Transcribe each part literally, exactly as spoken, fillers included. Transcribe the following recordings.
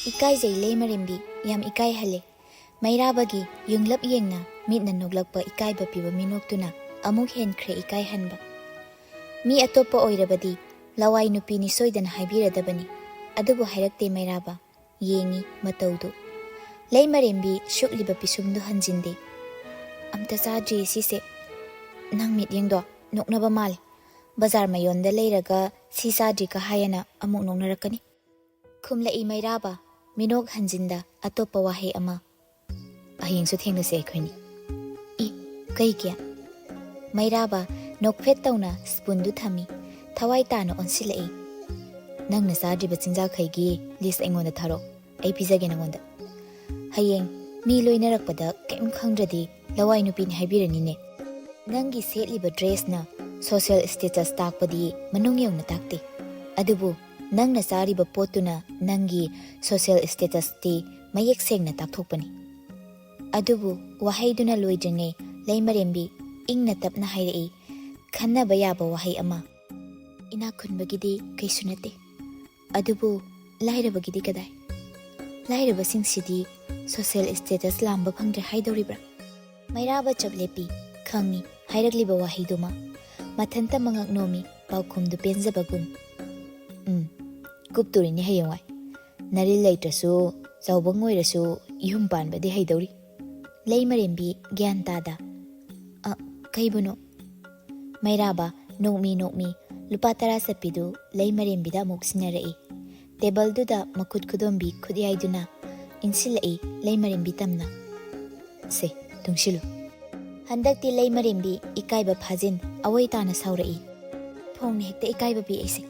"ꯏꯀꯥꯏꯖꯩ ꯂꯩꯃꯔꯦꯝꯕꯤ, ꯌꯥꯝ ꯏꯀꯥꯏꯍꯜꯂꯦ"꯫ ꯃꯩꯔꯥꯕꯒꯤ ꯌꯨꯡꯂꯞ ꯌꯦꯡꯅ ꯃꯤꯠꯅ ꯅꯣꯛꯂꯛꯄ ꯏꯀꯥꯏꯕ ꯄꯤꯕ ꯃꯤꯅꯣꯛꯇꯨꯅ ꯑꯃꯨꯛ ꯍꯦꯟꯈ꯭ꯔꯦ ꯏꯀꯥꯏꯍꯟꯕ꯫ "ꯃꯤ ꯑꯇꯣꯞꯄ ꯑꯣꯏꯔꯕꯗꯤ ꯂꯋꯥꯏ ꯅꯨꯄꯤꯅꯤ ꯁꯣꯏꯗꯅ ꯍꯥꯏꯕꯤꯔꯗꯕꯅꯤ, ꯑꯗꯨꯕꯨ ꯍꯥꯏꯔꯛꯇꯦ ꯃꯩꯔꯥꯕ꯫ ꯌꯦꯡꯉꯤ ꯃꯇꯧꯗꯨ"꯫ ꯂꯩꯃꯔꯦꯝꯕꯤ ꯁꯨꯛꯂꯤꯕ ꯄꯤꯁꯨꯝꯗꯨ ꯍꯟꯖꯤꯟꯗꯦ꯫ "ꯑꯝꯇ ꯆꯥꯗ꯭ꯔꯤ ꯁꯤꯁꯦ꯫ ꯅꯪ ꯃꯤꯠꯌꯦꯡꯗꯣ ꯅꯣꯛꯅꯕ ꯃꯥꯜꯂꯤ꯫ ꯕꯖꯥꯔ ꯃꯌꯣꯟꯗ ꯂꯩꯔꯒ ꯁꯤ ꯆꯥꯗ꯭ꯔꯤꯒ ꯍꯥꯏꯌꯦꯅ ꯑꯃꯨꯛ ꯅꯣꯛꯅꯔꯛꯀꯅꯤ"꯫ ꯈꯨꯝꯂꯛꯏ ꯃꯩꯔꯥꯕ, ꯃꯤꯅꯣꯛ ꯍꯟꯖꯤꯟꯗ ꯑꯇꯣꯞꯄ ꯋꯥꯍꯩ ꯑꯃ꯫ "ꯍꯌꯦꯡꯁꯨ ꯊꯦꯡꯅꯁꯦ ꯑꯩꯈꯣꯏꯅꯤ"꯫ "ꯏ, ꯀꯩꯒꯤ?" ꯃꯩꯔꯥꯕ ꯅꯣꯛꯐꯦꯠ ꯇꯧꯅ ꯁ꯭ꯄꯨꯟꯗꯨ ꯊꯝꯃꯤ꯫ ꯊꯋꯥꯏ ꯇꯥꯅ ꯑꯣꯟꯁꯤꯜꯂꯛꯏ꯫ "ꯅꯪꯅ ꯆꯥꯗ꯭ꯔꯤꯕ ꯆꯤꯟꯖꯥꯛꯈꯩꯒꯤ ꯂꯤꯁ ꯑꯩꯉꯣꯟꯗ ꯊꯥꯔꯛꯑꯣ꯫ ꯑꯩ ꯄꯤꯖꯒꯦ ꯅꯪꯉꯣꯟꯗ꯫ ꯍꯌꯦꯡ ꯃꯤ ꯂꯣꯏꯅꯔꯛꯄꯗ ꯀꯔꯤꯝ ꯈꯪꯗ꯭ꯔꯗꯤ ꯂꯋꯥꯏ ꯅꯨꯄꯤꯅꯤ ꯍꯥꯏꯕꯤꯔꯅꯤꯅꯦ꯫ ꯅꯪꯒꯤ ꯁꯦꯠꯂꯤꯕ ꯗ꯭ꯔꯦꯁꯅ ꯁꯣꯁꯤꯌꯦꯜ ꯁ꯭ꯇꯦꯇꯁ ꯇꯥꯛꯄꯗꯤ ꯃꯅꯨꯡ ꯌꯧꯅ ꯇꯥꯛꯇꯦ꯫ ꯑꯗꯨꯕꯨ ꯅꯪꯅ ꯆꯥꯔꯤꯕ ꯄꯣꯠꯇꯨꯅ ꯅꯪꯒꯤ ꯁꯣꯁꯤꯌꯦꯜ ꯁ꯭ꯇꯦꯇꯁꯇꯤ ꯃꯌꯦꯛ ꯁꯦꯡꯅ ꯇꯥꯛꯊꯣꯛꯄꯅꯤ"꯫ ꯑꯗꯨꯕꯨ ꯋꯥꯍꯩꯗꯨꯅ ꯂꯣꯏꯗ꯭ꯔꯤꯉꯩ ꯂꯩꯃꯔꯦꯝꯕꯤ ꯏꯪꯅ ꯇꯞꯅ ꯍꯥꯏꯔꯛꯏ, ꯈꯟꯅꯕ ꯌꯥꯕ ꯋꯥꯍꯩ ꯑꯃ꯫ "ꯏꯅꯥꯛ ꯈꯨꯟꯕꯒꯤꯗꯤ ꯀꯩꯁꯨ ꯅꯠꯇꯦ, ꯑꯗꯨꯕꯨ ꯂꯥꯏꯔꯕꯒꯤꯗꯤ ꯀꯗꯥꯏ? ꯂꯥꯏꯔꯕꯁꯤꯡꯁꯤꯗꯤ ꯁꯣꯁꯤꯌꯦꯜ ꯁ꯭ꯇꯦꯇꯁ ꯂꯥꯝꯕ ꯐꯪꯗ꯭ꯔꯦ ꯍꯥꯏꯗꯧꯔꯤꯕ꯭ꯔꯥ?" ꯃꯩꯔꯥꯕ ꯆꯞ ꯂꯦꯞꯄꯤ, ꯈꯪꯉꯤ ꯍꯥꯏꯔꯛꯂꯤꯕ ꯋꯥꯍꯩꯗꯨꯃ꯫ ꯃꯊꯟꯇ ꯃꯉꯛ ꯅꯣꯝꯃꯤ, ꯄꯥꯎꯈꯨꯝꯗꯨ ꯄꯦꯟꯖꯕꯒꯨꯝ꯫ "ꯎꯝ, ꯀꯨꯞꯇꯣꯔꯤꯅꯤ ꯍꯌꯦꯡꯋꯥꯏ꯫ ꯅꯔꯤꯜ ꯂꯩꯇ꯭ꯔꯁꯨ, ꯆꯥꯎꯕꯪ ꯑꯣꯏꯔꯁꯨ ꯌꯨꯝ ꯄꯥꯟꯕꯗꯤ ꯍꯩꯗꯧꯔꯤ"꯫ ꯂꯩꯃꯔꯦꯝꯕꯤ ꯒ꯭ꯌꯥꯟ ꯇꯥꯗ꯫ "ꯑ, ꯀꯩꯕꯨꯅꯣ?" ꯃꯩꯔꯥꯕ ꯅꯣꯛꯃꯤ ꯅꯣꯛꯃꯤ ꯂꯨꯄꯥ ꯇꯔꯥ ꯆꯠꯄꯤꯗꯨ ꯂꯩꯃꯔꯦꯝꯕꯤꯗ ꯑꯃꯨꯛ ꯁꯤꯟꯅꯔꯛꯏ꯫ ꯇꯦꯕꯜꯗꯨꯗ ꯃꯈꯨꯠ ꯈꯨꯗꯣꯝꯕꯤ ꯈꯨꯠꯌꯥꯏꯗꯨꯅ ꯏꯟꯁꯤꯜꯂꯛꯏ ꯂꯩꯃꯔꯦꯝꯕꯤ ꯇꯝꯅ꯫ "ꯁꯦ, ꯇꯨꯡꯁꯤꯜꯂꯨ"꯫ ꯍꯟꯗꯛꯇꯤ ꯂꯩꯃꯔꯦꯝꯕꯤ ꯏꯀꯥꯏꯕ ꯐꯥꯖꯤꯟ ꯑꯋꯣꯏ ꯇꯥꯅ ꯁꯥꯎꯔꯛꯏ꯫ "ꯊꯣꯡꯅ ꯍꯦꯛꯇ ꯏꯀꯥꯏꯕ ꯄꯤ ꯑꯩꯁꯦ꯫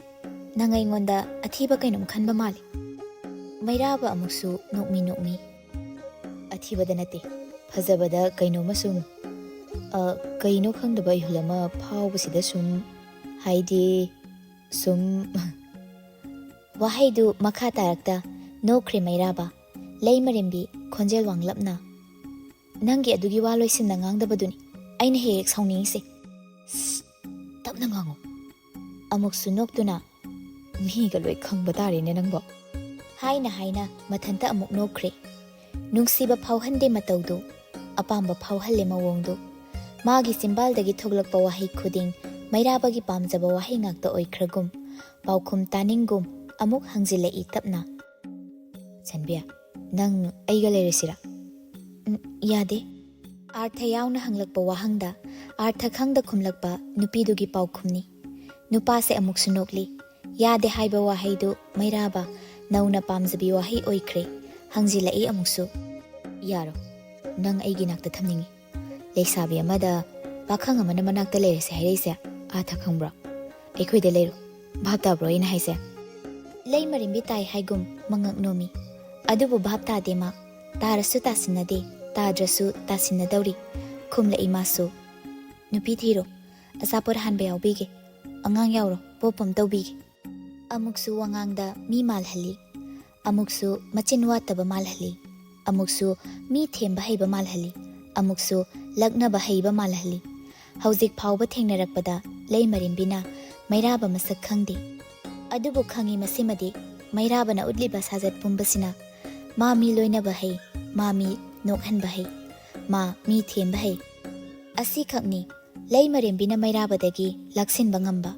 ꯅꯪ ꯑꯩꯉꯣꯟꯗ ꯑꯊꯤꯕ ꯀꯩꯅꯣꯝ ꯈꯟꯕ ꯃꯥꯜꯂꯤ"꯫ ꯃꯩꯔꯥꯕ ꯑꯃꯨꯛꯁꯨ ꯅꯣꯛꯃꯤ ꯅꯣꯛꯃꯤ꯫ "ꯑꯊꯤꯕꯗ ꯅꯠꯇꯦ, ꯐꯖꯕꯗ ꯀꯩꯅꯣꯝꯃ ꯁꯨꯝ, ꯑ, ꯀꯩꯅꯣ ꯈꯪꯗꯕ ꯏꯍꯨꯜ ꯑꯃ ꯐꯥꯎꯕꯁꯤꯗ ꯁꯨꯝ, ꯍꯥꯏꯗꯤ, ꯁꯨꯝ"꯫ ꯋꯥꯍꯩꯗꯨ ꯃꯈꯥ ꯇꯥꯔꯛꯇ ꯅꯣꯛꯈ꯭ꯔꯦ ꯃꯩꯔꯥꯕ꯫ ꯂꯩꯃꯔꯦꯝꯕꯤ ꯈꯣꯟꯖꯦꯜ ꯋꯥꯡꯂꯞꯅ, "ꯅꯪꯒꯤ ꯑꯗꯨꯒꯤ ꯋꯥ ꯂꯣꯏꯁꯤꯟꯅ ꯉꯥꯡꯗꯕꯗꯨꯅꯤ ꯑꯩꯅ ꯍꯦꯛ ꯍꯦꯛ ꯁꯥꯎꯅꯤꯡꯉꯤꯁꯦ"꯫ "ꯁꯁ, ꯇꯞꯅ ꯉꯥꯡꯉꯨ"꯫ ꯑꯃꯨꯛꯁꯨ ꯅꯣꯛꯇꯨꯅ, "ꯃꯤꯒ ꯂꯣꯏ ꯈꯪꯕ ꯇꯥꯔꯦꯅꯦ ꯅꯪꯕꯣ"꯫ ꯍꯥꯏꯅ ꯍꯥꯏꯅ ꯃꯊꯟꯇ ꯑꯃꯨꯛ ꯅꯣꯛꯈ꯭ꯔꯦ꯫ ꯅꯨꯡꯁꯤꯕ ꯐꯥꯎꯍꯟꯗꯦ ꯃꯇꯧꯗꯨ, ꯑꯄꯥꯝꯕ ꯐꯥꯎꯍꯜꯂꯦ ꯃꯑꯣꯡꯗꯨ꯫ ꯃꯥꯒꯤ ꯆꯤꯝꯕꯥꯜꯗꯒꯤ ꯊꯣꯛꯂꯛꯄ ꯋꯥꯍꯩ ꯈꯨꯗꯤꯡ ꯃꯩꯔꯥꯕꯒꯤ ꯄꯥꯝꯖꯕ ꯋꯥꯍꯩ ꯉꯥꯛꯇ ꯑꯣꯏꯈ꯭ꯔꯒꯨꯝ, ꯄꯥꯎꯈꯨꯝ ꯇꯥꯅꯤꯡꯒꯨꯝ ꯑꯃꯨꯛ ꯍꯪꯖꯤꯜꯂꯛꯏ ꯇꯞꯅ꯫ "ꯁꯟꯕꯤꯌꯥ, ꯅꯪ ꯑꯩꯒ ꯂꯩꯔꯁꯤꯔꯥ?" "ꯎꯝ, ꯌꯥꯗꯦ"꯫ ꯑꯥꯔꯊ ꯌꯥꯎꯅ ꯍꯪꯂꯛꯄ ꯋꯥꯍꯪꯗ ꯑꯥꯔꯊ ꯈꯪꯗ ꯈꯨꯝꯂꯛꯄ ꯅꯨꯄꯤꯗꯨꯒꯤ ꯄꯥꯎꯈꯨꯝꯅꯤ꯫ ꯅꯨꯄꯥꯁꯦ ꯑꯃꯨꯛꯁꯨ ꯅꯣꯛꯂꯤ꯫ ꯌꯥꯗꯦ ꯍꯥꯏꯕ ꯋꯥꯍꯩꯗꯨ ꯃꯩꯔꯥꯕ ꯅꯧꯅ ꯄꯥꯝꯖꯕꯤ ꯋꯥꯍꯩ ꯑꯣꯏꯈ꯭ꯔꯦ꯫ ꯍꯪꯖꯤꯜꯂꯛꯏ ꯑꯃꯨꯛꯁꯨ꯫ "ꯌꯥꯔꯣ, ꯅꯪ ꯑꯩꯒꯤ ꯅꯥꯛꯇ ꯊꯝꯅꯤꯡꯉꯤ꯫ ꯂꯩꯁꯥꯕꯤ ꯑꯃꯗ ꯄꯥꯈꯪ ꯑꯃꯅ ꯃꯅꯥꯛꯇ ꯂꯩꯔꯁꯦ ꯍꯥꯏꯔꯛꯏꯁꯦ ꯑꯥꯔꯊ ꯈꯪꯕ꯭ꯔꯣ? ꯑꯩꯈꯣꯏꯗ ꯂꯩꯔꯣ꯫ ꯚꯥꯞ ꯇꯥꯕ꯭ꯔꯣ ꯑꯩꯅ ꯍꯥꯏꯁꯦ?" ꯂꯩꯃꯔꯦꯝꯕꯤ ꯇꯥꯏ ꯍꯥꯏꯒꯨꯝ ꯃꯉꯛ ꯅꯣꯝꯃꯤ꯫ ꯑꯗꯨꯕꯨ ꯚꯥꯞ ꯇꯥꯗꯦ ꯃꯥ꯫ ꯇꯥꯔꯁꯨ ꯇꯥꯁꯤꯟꯅꯗꯦ, ꯇꯥꯗ꯭ꯔꯁꯨ ꯇꯥꯁꯤꯟꯅꯗꯧꯔꯤ꯫ ꯈꯨꯝꯂꯛꯏ ꯃꯥꯁꯨ꯫ "ꯅꯨꯄꯤ ꯊꯤꯔꯣ, ꯑꯆꯥꯄꯣꯠ ꯍꯥꯟꯕ ꯌꯥꯎꯕꯤꯒꯦ, ꯑꯉꯥꯡ ꯌꯥꯎꯔꯣ, ꯄꯣꯞ ꯑꯃ ꯇꯧꯕꯤꯒꯦ"꯫ ꯑꯃꯨꯛꯁꯨ ꯋꯥꯉꯥꯡꯗ ꯃꯤ ꯃꯥꯜꯍꯜꯂꯤ, ꯑꯃꯨꯛꯁꯨ ꯃꯆꯤꯟ ꯋꯥꯠꯇꯕ ꯃꯥꯜꯍꯜꯂꯤ, ꯑꯃꯨꯛꯁꯨ ꯃꯤ ꯊꯦꯝꯕ ꯍꯩꯕ ꯃꯥꯜꯍꯜꯂꯤ, ꯑꯃꯨꯛꯁꯨ ꯂꯛꯅꯕ ꯍꯩꯕ ꯃꯥꯜꯍꯜꯂꯤ꯫ ꯍꯧꯖꯤꯛ ꯐꯥꯎꯕ ꯊꯦꯡꯅꯔꯛꯄꯗ ꯂꯩꯃꯔꯦꯝꯕꯤꯅ ꯃꯩꯔꯥꯕ ꯃꯁꯛ ꯈꯪꯗꯦ꯫ ꯑꯗꯨꯕꯨ ꯈꯪꯉꯤ ꯃꯁꯤꯃꯗꯤ, ꯃꯩꯔꯥꯕꯅ ꯎꯠꯂꯤꯕ ꯁꯥꯖꯠ ꯄꯨꯝꯕꯁꯤꯅ ꯃꯥ ꯃꯤ ꯂꯣꯏꯅꯕ ꯍꯩ, ꯃꯥ ꯃꯤ ꯅꯣꯛꯍꯟꯕ ꯍꯩ, ꯃꯥ ꯃꯤ ꯊꯦꯝꯕ ꯍꯩ꯫ ꯑꯁꯤꯈꯛꯅꯤ ꯂꯩꯃꯔꯦꯝꯕꯤꯅ ꯃꯩꯔꯥꯕꯗꯒꯤ ꯂꯥꯛꯁꯤꯟꯕ ꯉꯝꯕ꯫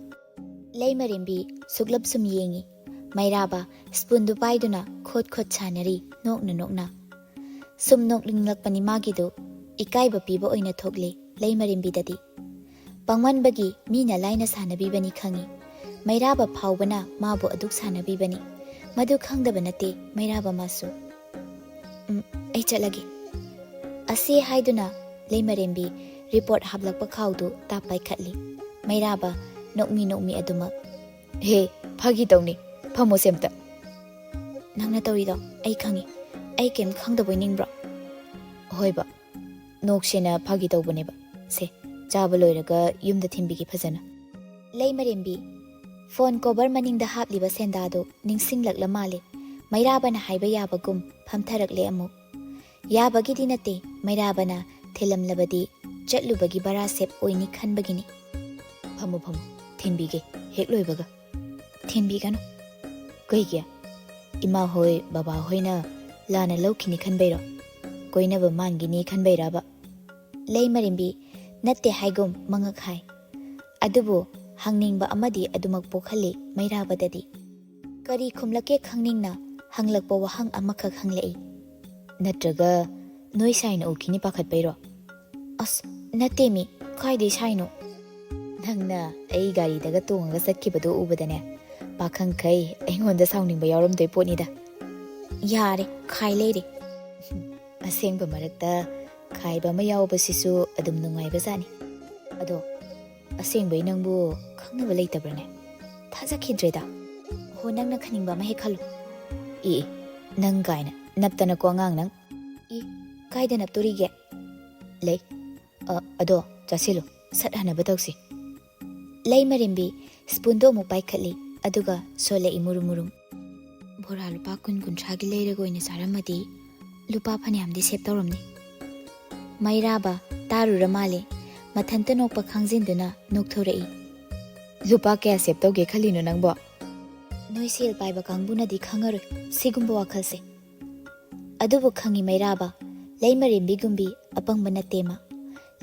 ꯂꯩꯃꯔꯦꯝꯕꯤ ꯁꯨꯛꯂꯞ ꯁꯨꯝ ꯌꯦꯡꯉꯤ꯫ ꯃꯩꯔꯥꯕ ꯁ꯭ꯄꯨꯟꯗꯨ ꯄꯥꯏꯗꯨꯅ ꯈꯣꯠ ꯈꯣꯠ ꯁꯥꯟꯅꯔꯤ, ꯅꯣꯛꯅ ꯅꯣꯛꯅ꯫ ꯁꯨꯝ ꯅꯣꯛꯅꯤꯡꯂꯛꯄꯅꯤ ꯃꯥꯒꯤꯗꯨ, ꯏꯀꯥꯏꯕ ꯄꯤꯕ ꯑꯣꯏꯅ ꯊꯣꯛꯂꯦ ꯂꯩꯃꯔꯦꯝꯕꯤꯗꯗꯤ꯫ ꯄꯪꯃꯟꯕꯒꯤ ꯃꯤꯅ ꯂꯥꯏꯅ ꯁꯥꯟꯅꯕꯤꯕꯅꯤ ꯈꯪꯉꯤ꯫ ꯃꯩꯔꯥꯕ ꯐꯥꯎꯕꯅ ꯃꯥꯕꯨ ꯑꯗꯨꯛ ꯁꯥꯟꯅꯕꯤꯕꯅꯤ꯫ ꯃꯗꯨ ꯈꯪꯗꯕ ꯅꯠꯇꯦ ꯃꯩꯔꯥꯕ ꯃꯥꯁꯨ꯫ "ꯎꯝ, ꯑꯩ ꯆꯠꯂꯒꯦ"꯫ ꯑꯁꯤ ꯍꯥꯏꯗꯨꯅ ꯂꯩꯃꯔꯦꯝꯕꯤ ꯔꯤꯄꯣꯔꯠ ꯍꯥꯞꯂꯛꯄ ꯈꯥꯎꯗꯨ ꯇꯥꯞ ꯄꯥꯏꯈꯠꯂꯤ꯫ ꯃꯩꯔꯥꯕ ꯅꯣꯛꯃꯤ ꯅꯣꯛꯃꯤ ꯑꯗꯨꯃꯛ꯫ "ꯍꯦ, ꯐꯥꯒꯤ ꯇꯧꯅꯤ, ꯐꯝꯃꯣꯁꯦ ꯑꯝꯇ"꯫ "ꯅꯪꯅ ꯇꯧꯔꯤꯗꯣ ꯑꯩ ꯈꯪꯉꯤ꯫ ꯑꯩ ꯀꯩꯝ ꯈꯪꯗꯕꯣꯏ ꯅꯤꯡꯕ꯭ꯔꯣ?" "ꯍꯣꯏꯕ, ꯅꯣꯛꯁꯦꯅ ꯐꯥꯒꯤ ꯇꯧꯕꯅꯦꯕ꯫ ꯁꯦ, ꯆꯥꯕ ꯂꯣꯏꯔꯒ ꯌꯨꯝꯗ ꯊꯤꯟꯕꯤꯒꯦ ꯐꯖꯅ"꯫ ꯂꯩꯃꯔꯦꯝꯕꯤ ꯐꯣꯟ ꯀꯣꯚꯔ ꯃꯅꯤꯡꯗ ꯍꯥꯞꯂꯤꯕ ꯁꯦꯟꯗꯥꯗꯨ ꯅꯤꯡꯁꯤꯡꯂꯛꯂ ꯃꯥꯜꯂꯦ꯫ ꯃꯩꯔꯥꯕꯅ ꯍꯥꯏꯕ ꯌꯥꯕꯒꯨꯝ ꯐꯝꯊꯔꯛꯂꯦ ꯑꯃꯨꯛ꯫ ꯌꯥꯕꯒꯤꯗꯤ ꯅꯠꯇꯦ, ꯃꯩꯔꯥꯕꯅ ꯊꯤꯜꯂꯝꯂꯕꯗꯤ ꯆꯠꯂꯨꯕꯒꯤ ꯚꯔꯥ ꯁꯦꯞ ꯑꯣꯏꯅꯤ ꯈꯟꯕꯒꯤꯅꯤ꯫ "ꯐꯝꯃꯨ, ꯐꯝꯃꯨ, ꯊꯤꯟꯕꯤꯒꯦ ꯍꯦꯛ ꯂꯣꯏꯕꯒ"꯫ "ꯊꯤꯟꯕꯤꯒꯅꯨ"꯫ "ꯀꯩꯒꯤ?" ꯏꯃꯥ ꯍꯣꯏ, ꯕꯕꯥ ꯍꯣꯏꯅ ꯂꯥꯟꯅ ꯂꯧꯈꯤꯅꯤ ꯈꯟꯕꯩꯔꯣ? ꯀꯣꯏꯅꯕ ꯃꯥꯟꯈꯤꯅꯤ ꯈꯟꯕꯩꯔꯕ? ꯂꯩꯃꯔꯦꯝꯕꯤ ꯅꯠꯇꯦ ꯍꯥꯏꯒꯨꯝ ꯃꯉꯛ ꯍꯥꯏ꯫ ꯑꯗꯨꯕꯨ ꯍꯪꯅꯤꯡꯕ ꯑꯃꯗꯤ ꯑꯗꯨꯃꯛ ꯄꯣꯛꯍꯜꯂꯤ ꯃꯩꯔꯥꯕꯗꯗꯤ꯫ ꯀꯔꯤ ꯈꯨꯝꯂꯛꯀꯦ ꯈꯪꯅꯤꯡꯅ ꯍꯪꯂꯛꯄ ꯋꯥꯍꯪ ꯑꯃꯈꯛ ꯍꯪꯂꯛꯏ꯫ "ꯅꯠꯇ꯭ꯔꯒ ꯅꯣꯏ ꯁꯥꯏꯅ ꯎꯈꯤꯅꯤ ꯄꯥꯈꯠꯄꯩꯔꯣ?" "ꯑꯁ, ꯅꯠꯇꯦꯃꯤ, ꯀꯥꯏꯗꯩ ꯁꯥꯏꯅꯣ?" "ꯅꯪꯅ ꯑꯩ ꯒꯥꯔꯤꯗꯒ ꯇꯣꯡꯉꯒ ꯆꯠꯈꯤꯕꯗꯣ ꯎꯕꯗꯅꯦ, ꯄꯥꯈꯪꯈꯩ ꯑꯩꯉꯣꯟꯗ ꯁꯥꯎꯅꯤꯡꯕ ꯌꯥꯎꯔꯝꯗꯣꯏ ꯄꯣꯠꯅꯤꯗ꯫" "ꯌꯥꯔꯦ, ꯈꯥꯏ ꯂꯩꯔꯦ꯫" "ꯑꯁꯦꯡꯕ ꯃꯔꯛꯇ ꯈꯥꯏꯕ ꯑꯃ ꯌꯥꯎꯕꯁꯤꯁꯨ ꯑꯗꯨꯝ ꯅꯨꯡꯉꯥꯏꯕꯖꯥꯠꯅꯤ꯫ ꯑꯗꯣ, ꯑꯁꯦꯡꯕꯩ ꯅꯪꯕꯨ ꯈꯪꯅꯕ ꯂꯩꯇꯕ꯭ꯔꯅꯦ? ꯊꯥꯖꯈꯤꯗ꯭ꯔꯦꯗ꯫ ꯍꯣ, ꯅꯪꯅ ꯈꯟꯅꯤꯡꯕ ꯑꯃ ꯍꯦꯛ ꯈꯜꯂꯨ꯫" "ꯏ, ꯏ, ꯅꯪ ꯀꯥꯏꯅ, ꯅꯞꯇꯅꯀꯣ ꯑꯉꯥꯡ ꯅꯪ꯫" "ꯏ, ꯀꯥꯏꯗ ꯅꯞꯇꯣꯔꯤꯒꯦ?" "ꯂꯩ꯫ ꯑ, ꯑꯗꯣ ꯆꯥꯁꯤꯜꯂꯨ, ꯁꯠ ꯍꯟꯅꯕ ꯇꯧꯁꯤ꯫" ꯂꯩꯃꯔꯦꯝꯕꯤ ꯁ꯭ꯄꯨꯟꯗꯣ ꯑꯃꯨꯛ ꯄꯥꯏꯈꯠꯂꯤ, ꯑꯗꯨꯒ ꯁꯣꯜꯂꯛꯏ ꯃꯨꯔꯨꯝ ꯃꯨꯔꯨꯝ꯫ "ꯕꯣꯔꯥ ꯂꯨꯄꯥ ꯀꯨꯟ ꯀꯨꯟꯊ꯭ꯔꯥꯒꯤ ꯂꯩꯔꯒ ꯑꯣꯏꯅ ꯆꯥꯔꯝꯃꯗꯤ ꯂꯨꯄꯥ ꯐꯅꯌꯥꯝꯗꯤ ꯁꯦꯞ ꯇꯧꯔꯝꯅꯤ꯫" ꯃꯩꯔꯥꯕ ꯇꯥꯔꯨꯔ ꯃꯥꯜꯂꯦ, ꯃꯊꯟꯇ ꯅꯣꯛꯄ ꯈꯥꯡꯖꯤꯟꯗꯨꯅ ꯅꯣꯛꯊꯣꯔꯛꯏ꯫ "ꯂꯨꯄꯥ ꯀꯌꯥ ꯁꯦꯞ ꯇꯧꯒꯦ ꯈꯜꯂꯤꯅꯣ ꯅꯪꯕꯣ?" "ꯅꯣꯏ ꯁꯦꯜ ꯄꯥꯏꯕ ꯀꯥꯡꯕꯨꯅꯗꯤ ꯈꯪꯉꯔꯣꯏ ꯁꯤꯒꯨꯝꯕ ꯋꯥꯈꯜꯁꯦ꯫" ꯑꯗꯨꯕꯨ ꯈꯪꯉꯤ ꯃꯩꯔꯥꯕ, ꯂꯩꯃꯔꯦꯝꯕꯤꯒꯨꯝꯕꯤ ꯑꯄꯪꯕ ꯅꯠꯇꯦ ꯃꯥ꯫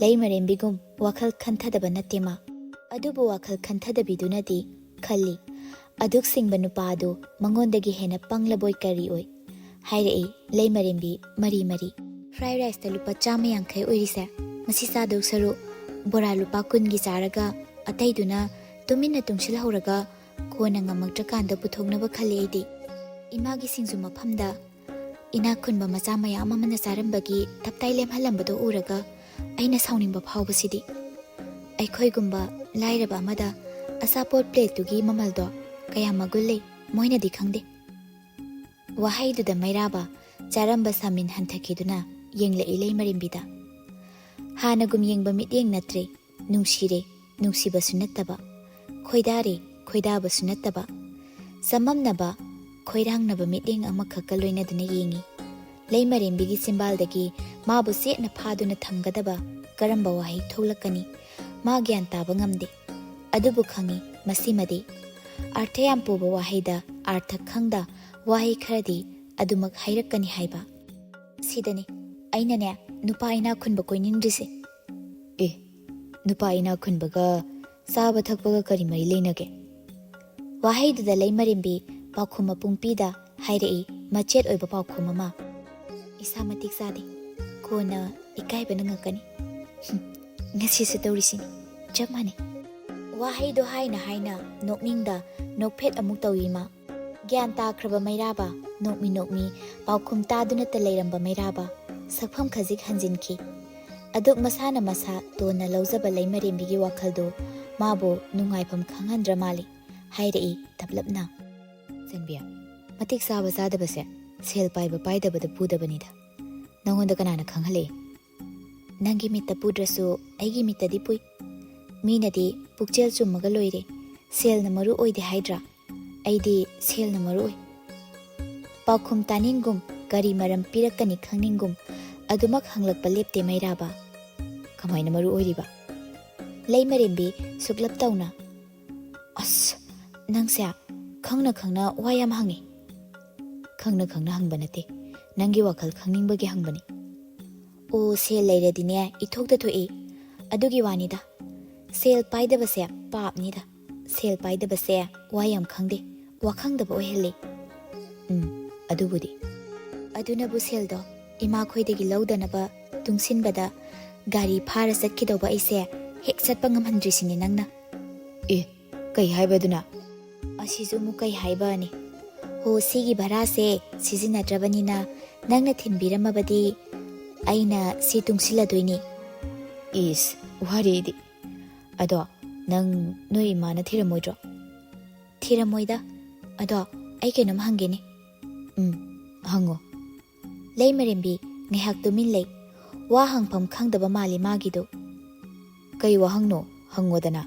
ꯂꯩꯃꯔꯦꯝꯕꯤꯒꯨꯝ ꯋꯥꯈꯜ ꯈꯟꯊꯗꯕ ꯅꯠꯇꯦ ꯃꯥ꯫ ꯑꯗꯨꯕꯨ ꯋꯥꯈꯜ ꯈꯟꯊꯗꯕꯤꯗꯨꯅꯗꯤ ꯈꯜꯂꯤ꯫ ꯑꯗꯨꯛ ꯁꯤꯡꯕ ꯅꯨꯄꯥ ꯑꯗꯨ ꯃꯉꯣꯟꯗꯒꯤ ꯍꯦꯟꯅ ꯄꯪꯂꯕꯣꯏ ꯀꯔꯤ ꯑꯣꯏ? ꯍꯥꯏꯔꯛꯏ ꯂꯩꯃꯔꯦꯝꯕꯤ ꯃꯔꯤ ꯃꯔꯤ꯫ "ꯐ꯭ꯔꯥꯏ ꯔꯥꯏꯁꯇ ꯂꯨꯄꯥ ꯆꯥꯝꯃ ꯌꯥꯡꯈꯩ ꯑꯣꯏꯔꯤꯁꯦ, ꯃꯁꯤ ꯆꯥꯗꯧ ꯁꯔꯨꯛ ꯕꯣꯔꯥ ꯂꯨꯄꯥ ꯀꯨꯟꯒꯤ ꯆꯥꯔꯒ ꯑꯇꯩꯗꯨꯅ ꯇꯨꯃꯤꯟꯅ ꯇꯨꯡꯁꯤꯜꯍꯧꯔꯒ ꯀꯣꯟꯅ ꯉꯝꯃꯛꯇ꯭ꯔꯀꯥꯟꯗ ꯄꯨꯊꯣꯛꯅꯕ ꯈꯜꯂꯤ ꯑꯩꯗꯤ꯫" ꯏꯃꯥꯒꯤ ꯁꯤꯡꯖꯨ ꯃꯐꯝꯗ ꯏꯅꯥꯛ ꯈꯨꯟꯕ ꯃꯆꯥ ꯃꯌꯥꯝ ꯑꯃꯅ ꯆꯥꯔꯝꯕꯒꯤ ꯇꯞꯇꯥꯏ ꯂꯦꯝꯍꯜꯂꯝꯕꯗꯣ ꯎꯔꯒ ꯑꯩꯅ ꯁꯥꯎꯅꯤꯡꯕ ꯐꯥꯎꯕꯁꯤꯗꯤ꯫ ꯑꯩꯈꯣꯏꯒꯨꯝꯕ ꯂꯥꯏꯔꯕ ꯑꯃꯗ ꯑꯆꯥꯄꯣꯠ ꯄ꯭ꯂꯦꯠꯇꯨꯒꯤ ꯃꯃꯜꯗꯣ ꯀꯌꯥ ꯃꯒꯨꯟ ꯂꯩ ꯃꯣꯏꯅꯗꯤ ꯈꯪꯗꯦ꯫ ꯋꯥꯍꯩꯗꯨꯗ ꯃꯩꯔꯥꯕ ꯆꯥꯔꯝꯕ ꯁꯥꯃꯤꯟ ꯍꯟꯊꯈꯤꯗꯨꯅ ꯌꯦꯡꯂꯛꯏ ꯂꯩꯃꯔꯦꯝꯕꯤꯗ꯫ ꯍꯥꯟꯅꯒꯨꯝ ꯌꯦꯡꯕ ꯃꯤꯠꯌꯦꯡ ꯅꯠꯇ꯭ꯔꯦ꯫ ꯅꯨꯡꯁꯤꯔꯦ, ꯅꯨꯡꯁꯤꯕꯁꯨ ꯅꯠꯇꯕ, ꯈꯣꯏꯗꯥꯔꯦ, ꯈꯣꯏꯗꯥꯕꯁꯨ ꯅꯠꯇꯕ, ꯆꯃꯝꯅꯕ, ꯈꯣꯏꯔꯥꯡꯅꯕ ꯃꯤꯠꯌꯦꯡ ꯑꯃꯈꯛꯀ ꯂꯣꯏꯅꯗꯨꯅ ꯌꯦꯡꯏ꯫ ꯂꯩꯃꯔꯦꯝꯕꯤꯒꯤ ꯆꯤꯝꯕꯥꯜꯗꯒꯤ ꯃꯥꯕꯨ ꯆꯦꯠꯅ ꯐꯥꯗꯨꯅ ꯊꯝꯒꯗꯕ ꯀꯔꯝꯕ ꯋꯥꯍꯩ ꯊꯣꯛꯂꯛꯀꯅꯤ? ꯃꯥ ꯒ꯭ꯌꯥꯟ ꯇꯥꯕ ꯉꯝꯗꯦ꯫ ꯑꯗꯨꯕꯨ ꯈꯪꯏ, ꯃꯁꯤꯃꯗꯤ ꯑꯥꯔꯊ ꯌꯥꯝ ꯄꯨꯕ ꯋꯥꯍꯩꯗ ꯑꯥꯔꯊ ꯈꯪꯗ ꯋꯥꯍꯩ ꯈꯔꯗꯤ ꯑꯗꯨꯃꯛ ꯍꯥꯏꯔꯛꯀꯅꯤ ꯍꯥꯏꯕ꯫ ꯁꯤꯗꯅꯦ ꯑꯩꯅꯅꯦ ꯅꯨꯄꯥ ꯏꯅꯥꯛ ꯈꯨꯟꯕ ꯀꯣꯏꯅꯤꯡꯗ꯭ꯔꯤꯁꯦ꯫ ꯑꯦ, ꯅꯨꯄꯥ ꯏꯅꯥꯛ ꯈꯨꯟꯕꯒ ꯆꯥꯕ ꯊꯛꯄꯒ ꯀꯔꯤ ꯃꯔꯤ ꯂꯩꯅꯒꯦ? ꯋꯥꯍꯩꯗꯨꯗ ꯂꯩꯃꯔꯦꯝꯕꯤ ꯄꯥꯎꯈꯨꯝ ꯃꯄꯨꯡ ꯄꯤꯗ ꯍꯥꯏꯔꯛꯏ ꯃꯆꯦꯠ ꯑꯣꯏꯕ ꯄꯥꯎꯈꯨꯝ ꯑꯃ꯫ ꯏꯁꯥ ꯃꯇꯤꯛ ꯆꯥꯗꯦ, ꯀꯣꯟꯅ ꯏꯀꯥꯏꯕꯅ ꯉꯛꯀꯅꯤ꯫ ꯍꯨꯝ, ꯉꯁꯤꯁꯨ ꯇꯧꯔꯤꯁꯤꯅꯤ, ꯆꯞ ꯃꯥꯟꯅꯩ꯫ ꯋꯥꯍꯩꯗꯣ ꯍꯥꯏꯅ ꯍꯥꯏꯅ ꯅꯣꯛꯅꯤꯡꯗ ꯅꯣꯛꯐꯦꯠ ꯑꯃꯨꯛ ꯇꯧꯏ ꯃꯥ꯫ ꯒ꯭ꯌꯥꯟ ꯇꯥꯈ꯭ꯔꯕ ꯃꯩꯔꯥꯕ, ꯅꯣꯛꯃꯤ ꯅꯣꯛꯃꯤ ꯄꯥꯎꯈꯨꯝ ꯇꯥꯗꯨꯅꯇ ꯂꯩꯔꯝꯕ ꯃꯩꯔꯥꯕ ꯁꯛꯐꯝ ꯈꯖꯤꯛ ꯍꯟꯖꯤꯟꯈꯤ꯫ ꯑꯗꯨꯛ ꯃꯁꯥꯅ ꯃꯁꯥ ꯇꯣꯟꯅ ꯂꯧꯖꯕ ꯂꯩꯃꯔꯦꯝꯕꯤꯒꯤ ꯋꯥꯈꯜꯗꯨ ꯃꯥꯕꯨ ꯅꯨꯡꯉꯥꯏꯐꯝ ꯈꯪꯍꯟꯗ꯭ꯔ ꯃꯥꯜꯂꯤ꯫ ꯍꯥꯏꯔꯛꯏ ꯇꯞꯂꯞꯅ꯫ ꯆꯟꯕꯤ, ꯃꯇꯤꯛ ꯆꯥꯕ ꯆꯥꯗꯕꯁꯦ ꯁꯦꯜ ꯄꯥꯏꯕ ꯄꯥꯏꯗꯕꯗ ꯄꯨꯗꯕꯅꯤꯗ꯫ ꯅꯉꯣꯟꯗ ꯀꯅꯥꯅ ꯈꯪꯍꯜꯂꯛꯏ? ꯅꯪꯒꯤ ꯃꯤꯠꯇ ꯄꯨꯗ꯭ꯔꯁꯨ ꯑꯩꯒꯤ ꯃꯤꯠꯇꯗꯤ ꯄꯨꯏ꯫ ꯃꯤꯅꯗꯤ ꯄꯨꯛꯆꯦꯜ ꯆꯨꯝꯃꯒ ꯂꯣꯏꯔꯦ, ꯁꯦꯜꯅ ꯃꯔꯨ ꯑꯣꯏꯗꯦ ꯍꯥꯏꯗ꯭ꯔꯥ? ꯑꯩꯗꯤ ꯁꯦꯜꯅ ꯃꯔꯨ ꯑꯣꯏ꯫ ꯄꯥꯎꯈꯨꯝ ꯇꯥꯅꯤꯡꯒꯨꯝ, ꯀꯔꯤ ꯃꯔꯝ ꯄꯤꯔꯛꯀꯅꯤ ꯈꯪꯅꯤꯡꯒꯨꯝ, ꯑꯗꯨꯃꯛ ꯍꯪꯂꯛꯄ ꯂꯦꯞꯇꯦ ꯃꯩꯔꯥꯕ꯫ ꯀꯃꯥꯏꯅ ꯃꯔꯨ ꯑꯣꯏꯔꯤꯕ? ꯂꯩꯃꯔꯦꯝꯕꯤ ꯁꯨꯛꯂꯞ ꯇꯧꯅ꯫ ꯑꯁ, ꯅꯪꯁꯦ ꯈꯪꯅ ꯈꯪꯅ ꯋꯥ ꯌꯥꯝ ꯍꯪꯉꯤ꯫ ꯈꯪꯅ ꯈꯪꯅ ꯍꯪꯕ ꯅꯠꯇꯦ, ꯅꯪꯒꯤ ꯋꯥꯈꯜ ꯈꯪꯅꯤꯡꯕꯒꯤ ꯍꯪꯕꯅꯤ꯫ ꯑꯣ, ꯁꯦꯜ ꯂꯩꯔꯗꯤꯅꯦ ꯏꯊꯣꯛꯇ ꯊꯣꯛꯏ, ꯑꯗꯨꯒꯤ ꯋꯥꯅꯤꯗ꯫ ꯁꯦꯜ ꯄꯥꯏꯗꯕꯁꯦ ꯄꯥꯞꯅꯤꯗ꯫ ꯁꯦꯜ ꯄꯥꯏꯗꯕꯁꯦ ꯋꯥ ꯌꯥꯝ ꯈꯪꯗꯦ, ꯋꯥ ꯈꯪꯗꯕ ꯑꯣꯏꯍꯜꯂꯤ꯫ ꯎꯝ, ꯑꯗꯨꯕꯨꯗꯤ꯫ ꯑꯗꯨꯅꯕꯨ ꯁꯦꯜꯗꯣ ꯏꯃꯥꯈꯣꯏꯗꯒꯤ ꯂꯧꯗꯅꯕ ꯇꯨꯡꯁꯤꯟꯕꯗ ꯒꯥꯔꯤ ꯐꯥꯔ ꯆꯠꯈꯤꯗꯧꯕ ꯑꯩꯁꯦ ꯍꯦꯛ ꯆꯠꯄ ꯉꯝꯍꯟꯗ꯭ꯔꯤꯁꯤꯅꯤ ꯅꯪꯅ꯫ ꯑꯦ, ꯀꯩ ꯍꯥꯏꯕꯗꯨꯅ? ꯑꯁꯤꯁꯨ ꯑꯃꯨꯛ ꯀꯩ ꯍꯥꯏꯕꯅꯤ? ꯍꯣ, ꯁꯤꯒꯤ ꯚꯔꯥꯁꯦ ꯁꯤꯖꯤꯟꯅꯗ꯭ꯔꯕꯅꯤꯅ ꯅꯪꯅ ꯊꯤꯟꯕꯤꯔꯝꯃꯕꯗꯤ ꯑꯩꯅ ꯁꯤ ꯇꯨꯡꯁꯤꯜꯂꯗꯣꯏꯅꯤ꯫ ꯏꯁ, ꯋꯥꯔꯤꯗꯤ꯫ ꯑꯗꯣ ꯅꯪ ꯅꯣꯏ ꯏꯃꯥꯅ ꯊꯤꯔꯝꯃꯣꯏꯗ꯭ꯔꯣ? ꯊꯤꯔꯝꯃꯣꯏꯗ꯫ ꯑꯗꯣ ꯑꯩ ꯀꯩꯅꯣꯝ ꯍꯪꯒꯦꯅꯦ꯫ ꯎꯝ, ꯍꯪꯉꯣ꯫ ꯂꯩꯃꯔꯦꯝꯕꯤ ꯉꯥꯏꯍꯥꯛ ꯇꯨꯃꯤꯟ ꯂꯩ꯫ ꯋꯥ ꯍꯪꯐꯝ ꯈꯪꯗꯕ ꯃꯥꯜꯂꯤ ꯃꯥꯒꯤꯗꯨ꯫ ꯀꯩ ꯋꯥꯍꯪꯅꯣ? ꯍꯪꯉꯣꯗꯅ꯫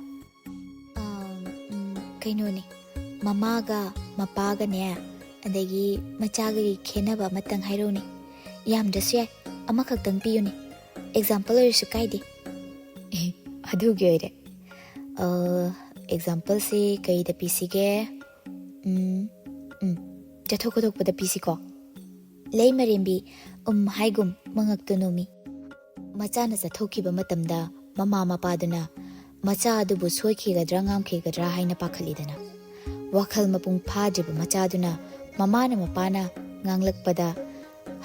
ꯑꯥ, ꯎꯝ, ꯀꯩꯅꯣꯅꯦ, ꯃꯃꯥꯒ ꯃꯄꯥꯒꯅꯦ, ꯑꯗꯒꯤ ꯃꯆꯥꯒꯒꯤ ꯈꯦꯠꯅꯕ ꯑꯃꯇꯪ ꯍꯥꯏꯔꯛꯎꯅꯦ꯫ ꯌꯥꯝꯗ꯭ꯔꯁꯨ ꯌꯥꯏ, ꯑꯃꯈꯛꯇꯪ ꯄꯤꯌꯨꯅꯦ꯫ ꯑꯦꯛꯖꯥꯝꯄꯜ ꯑꯣꯏꯔꯁꯨ ꯀꯥꯏꯗꯦ꯫ ꯑꯦ, ꯑꯗꯨꯒꯤ ꯑꯣꯏꯔꯦ꯫ ꯑ, ꯑꯦꯛꯖꯥꯝꯄꯜꯁꯦ ꯀꯩꯗ ꯄꯤꯁꯤꯒꯦ? ꯎꯝ, ꯎꯝ, ꯆꯠꯊꯣꯛ ꯈꯣꯠꯇꯣꯛꯄꯗ ꯄꯤꯁꯤꯀꯣ꯫ ꯂꯩꯃꯔꯦꯝꯕꯤ ꯎꯝ ꯍꯥꯏꯒꯨꯝ ꯃꯉꯛꯇꯨ ꯅꯣꯝꯃꯤ꯫ ꯃꯆꯥꯅ ꯆꯠꯊꯣꯛꯈꯤꯕ ꯃꯇꯝꯗ ꯃꯃꯥ ꯃꯄꯥꯗꯨꯅ ꯃꯆꯥ ꯑꯗꯨꯕꯨ ꯁꯣꯏꯈꯤꯒꯗ꯭ꯔꯥ ꯉꯥꯝꯈꯤꯒꯗ꯭ꯔꯥ ꯍꯥꯏꯅ ꯄꯥꯈꯠꯂꯤꯗꯅ꯫ ꯋꯥꯈꯜ ꯃꯄꯨꯡ ꯐꯥꯗ꯭ꯔꯤꯕ ꯃꯆꯥꯗꯨꯅ ꯃꯃꯥꯅ ꯃꯄꯥꯅ ꯉꯥꯡꯂꯛꯄꯗ